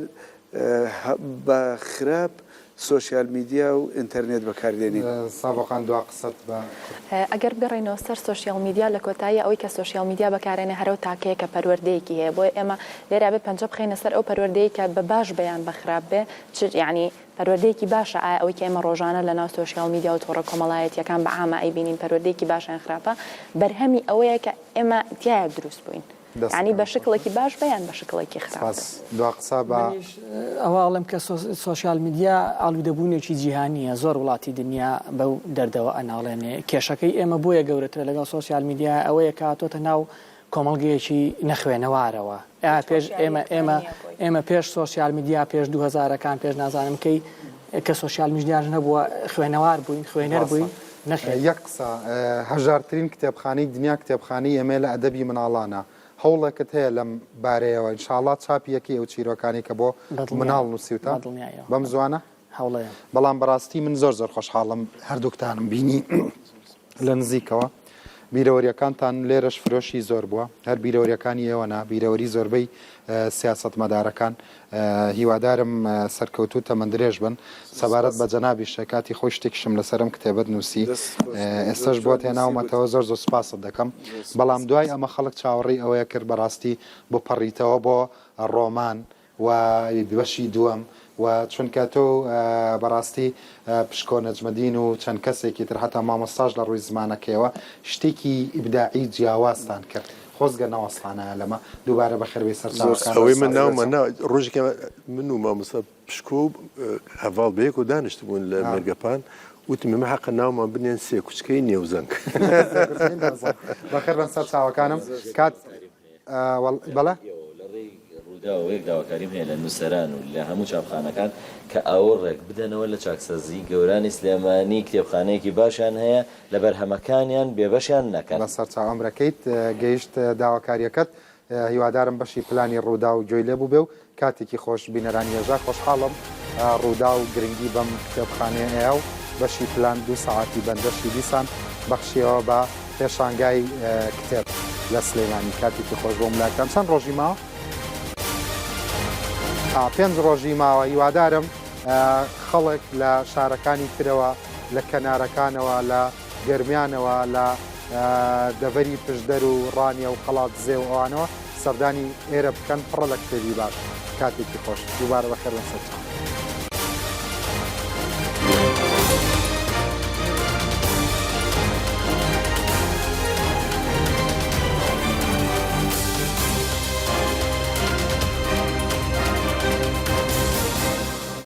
بە خراپ سۆشیال میدیا و ئینتەرنێت بەکاردێنین. سابقان دوا قسەت بە کورتی. ئەگەر بگەڕێینەوە سەر سۆشیال میدیا لە کۆتاییا ئەوەی کە سۆشیال میدیا بەکارێنێ هەر ئەو تاکەیە کە پەروەردەیەکی هەیە بۆیە ئێمە لێرە ئەبێ پەنجە بخەینە سەر ئەو پەروەردەیەی کە بە باش بێ یان بە خراپ بێ چ یانی پەروەردەیەکی باشە ئایا ئەوەی کە ئێمە ڕۆژانە لە ناو سۆشیال میدیا و تۆڕە کۆمەڵایەتییەکان بە عامە ئەیبینین پەروەردەیەکی باشە یان خراپە بەرهەمی ئەوەیە کە ئێمە تیایا دروست بووین. یانی بە شکڵێکی باش بێ یان بە شکڵێکی خراپ سپاس. دوا قسە بە. منیش ئەوە ئەڵێم کە سۆشیال میدیا ئالوودەبوونێکی جیهانییە، زۆر وڵاتی دنیا بەو دەردەوە ئەناڵێنێ. کێشەکەی ئێمە بۆیە گەورەترە لەگەڵ سۆشیال میدیا ئەوەیە کە هاتۆتە ناو کۆمەڵگەیەکی نەخوێنەوارەوە. ئا پێش ئێمە ئێمە ئێمە پێش سۆشیال میدیا پێش دووهەزارەکان پێش نازانم کەی کە سۆشیال میدیاش نەبووە خوێنەوار بووین خوێنەر بووین نەخێر. یەک قسە، هەژارترین کتێبخانەی دنیا کتێبخانەی ئێمەیە لە ئەدەبی مناڵانە، هەوڵێکت هەیە لەم بارەیەوە؟ ان شاء اللە چاپی یەکەی ئەو چیرۆکانەی کە بۆ مناڵ نووسیوتە بەم زوانە؟ بەڵام بەڕاستی من زۆر زۆر خۆشحاڵم هەردووکتانم بینی لە نزیکەوە. بیرەوەریەکانتان لێرەش فرۆشی زۆر بووە هەر بیرەوەریەکانی ئێوە نا بیرەوەری زۆربەی سیاسەتمەدارەکان هیوادارم سەرکەوتوو تەمەن درێژ بن سەبارەت بە جەنابیشت کاتی خۆی شتێکیشم لەسەر ئەم کتێبەت نووسی ئێستاش بۆت هێناومەتەوە زۆر زۆر سوپاست دەکەم بەڵام دوای ئەمە خەڵک چاوەڕێی ئەوەیە کرد بەڕاستی بپەڕیتەوە بۆ ڕۆمان و بەشی دووەم و چونکە تۆ بەڕاستی پشکۆ نەجمەدین و چەند کەسێکی تر هەتا مامۆستاش لە ڕووی زمانەکەیەوە شتێکی ئیبداعی جیاوازتان کرد خۆزگە نەوەستانایە لەمە دووبارە بەخێربێی سەرچاوەکان. ئەوەی من ناومە نا ڕۆژێک من و مامۆستا پشکۆ و هەڤاڵ بەیەکەوە دانیشتبوون لە مێرگەپان وتم ئێمە حەقە ناومان بنێن سێکوچکەی نێوزەنگ. بەخێربێن سەرچاوەکانم کات بەڵێ. لە ڕێی ڕووداوەوە یەک داواکاریم هەیە لە نووسەران و لە هەموو چاپخانەکان کە ئاوڕێک بدەنەوە لە چاکسازی گەورانی سلێمانی کتێبخانەیەکی باشیان هەیە لە بەرهەمەکانیان بێبەشیان نەکەن. بەسەرچاو ئەمرەکەیت گەیشت داواکاریەکەت هیوادارم بەشی پلانی ڕووداو گوێی لێ بووبێ و کاتێکی خۆش بینەرانی هێژا خۆشحاڵم ڕووداو گرنگی بەم کتێبخانەیە ئەیا و بەشی پلان دوو سەعاتی بەندەشی دیسان بەخشیەوە بە پێشانگای کتێب لە سلەیمانی کاتێکی خۆش بۆ ملاکتان چەند ڕۆژی ماوە؟ پێنج ڕۆژی ماوە هیوادارم خەڵک لە شارەکانی ترەوە لە کەنارەکانەوە لە گەرمیانەوە لە دەڤەری پشدەر و ڕانیە و قەڵادزێ و ئەوانەوە سەردانی ئێرە بکەن پڕە لە کتێبی باش کاتێکی خۆش دووبارە بەخێربێن سەرچاو.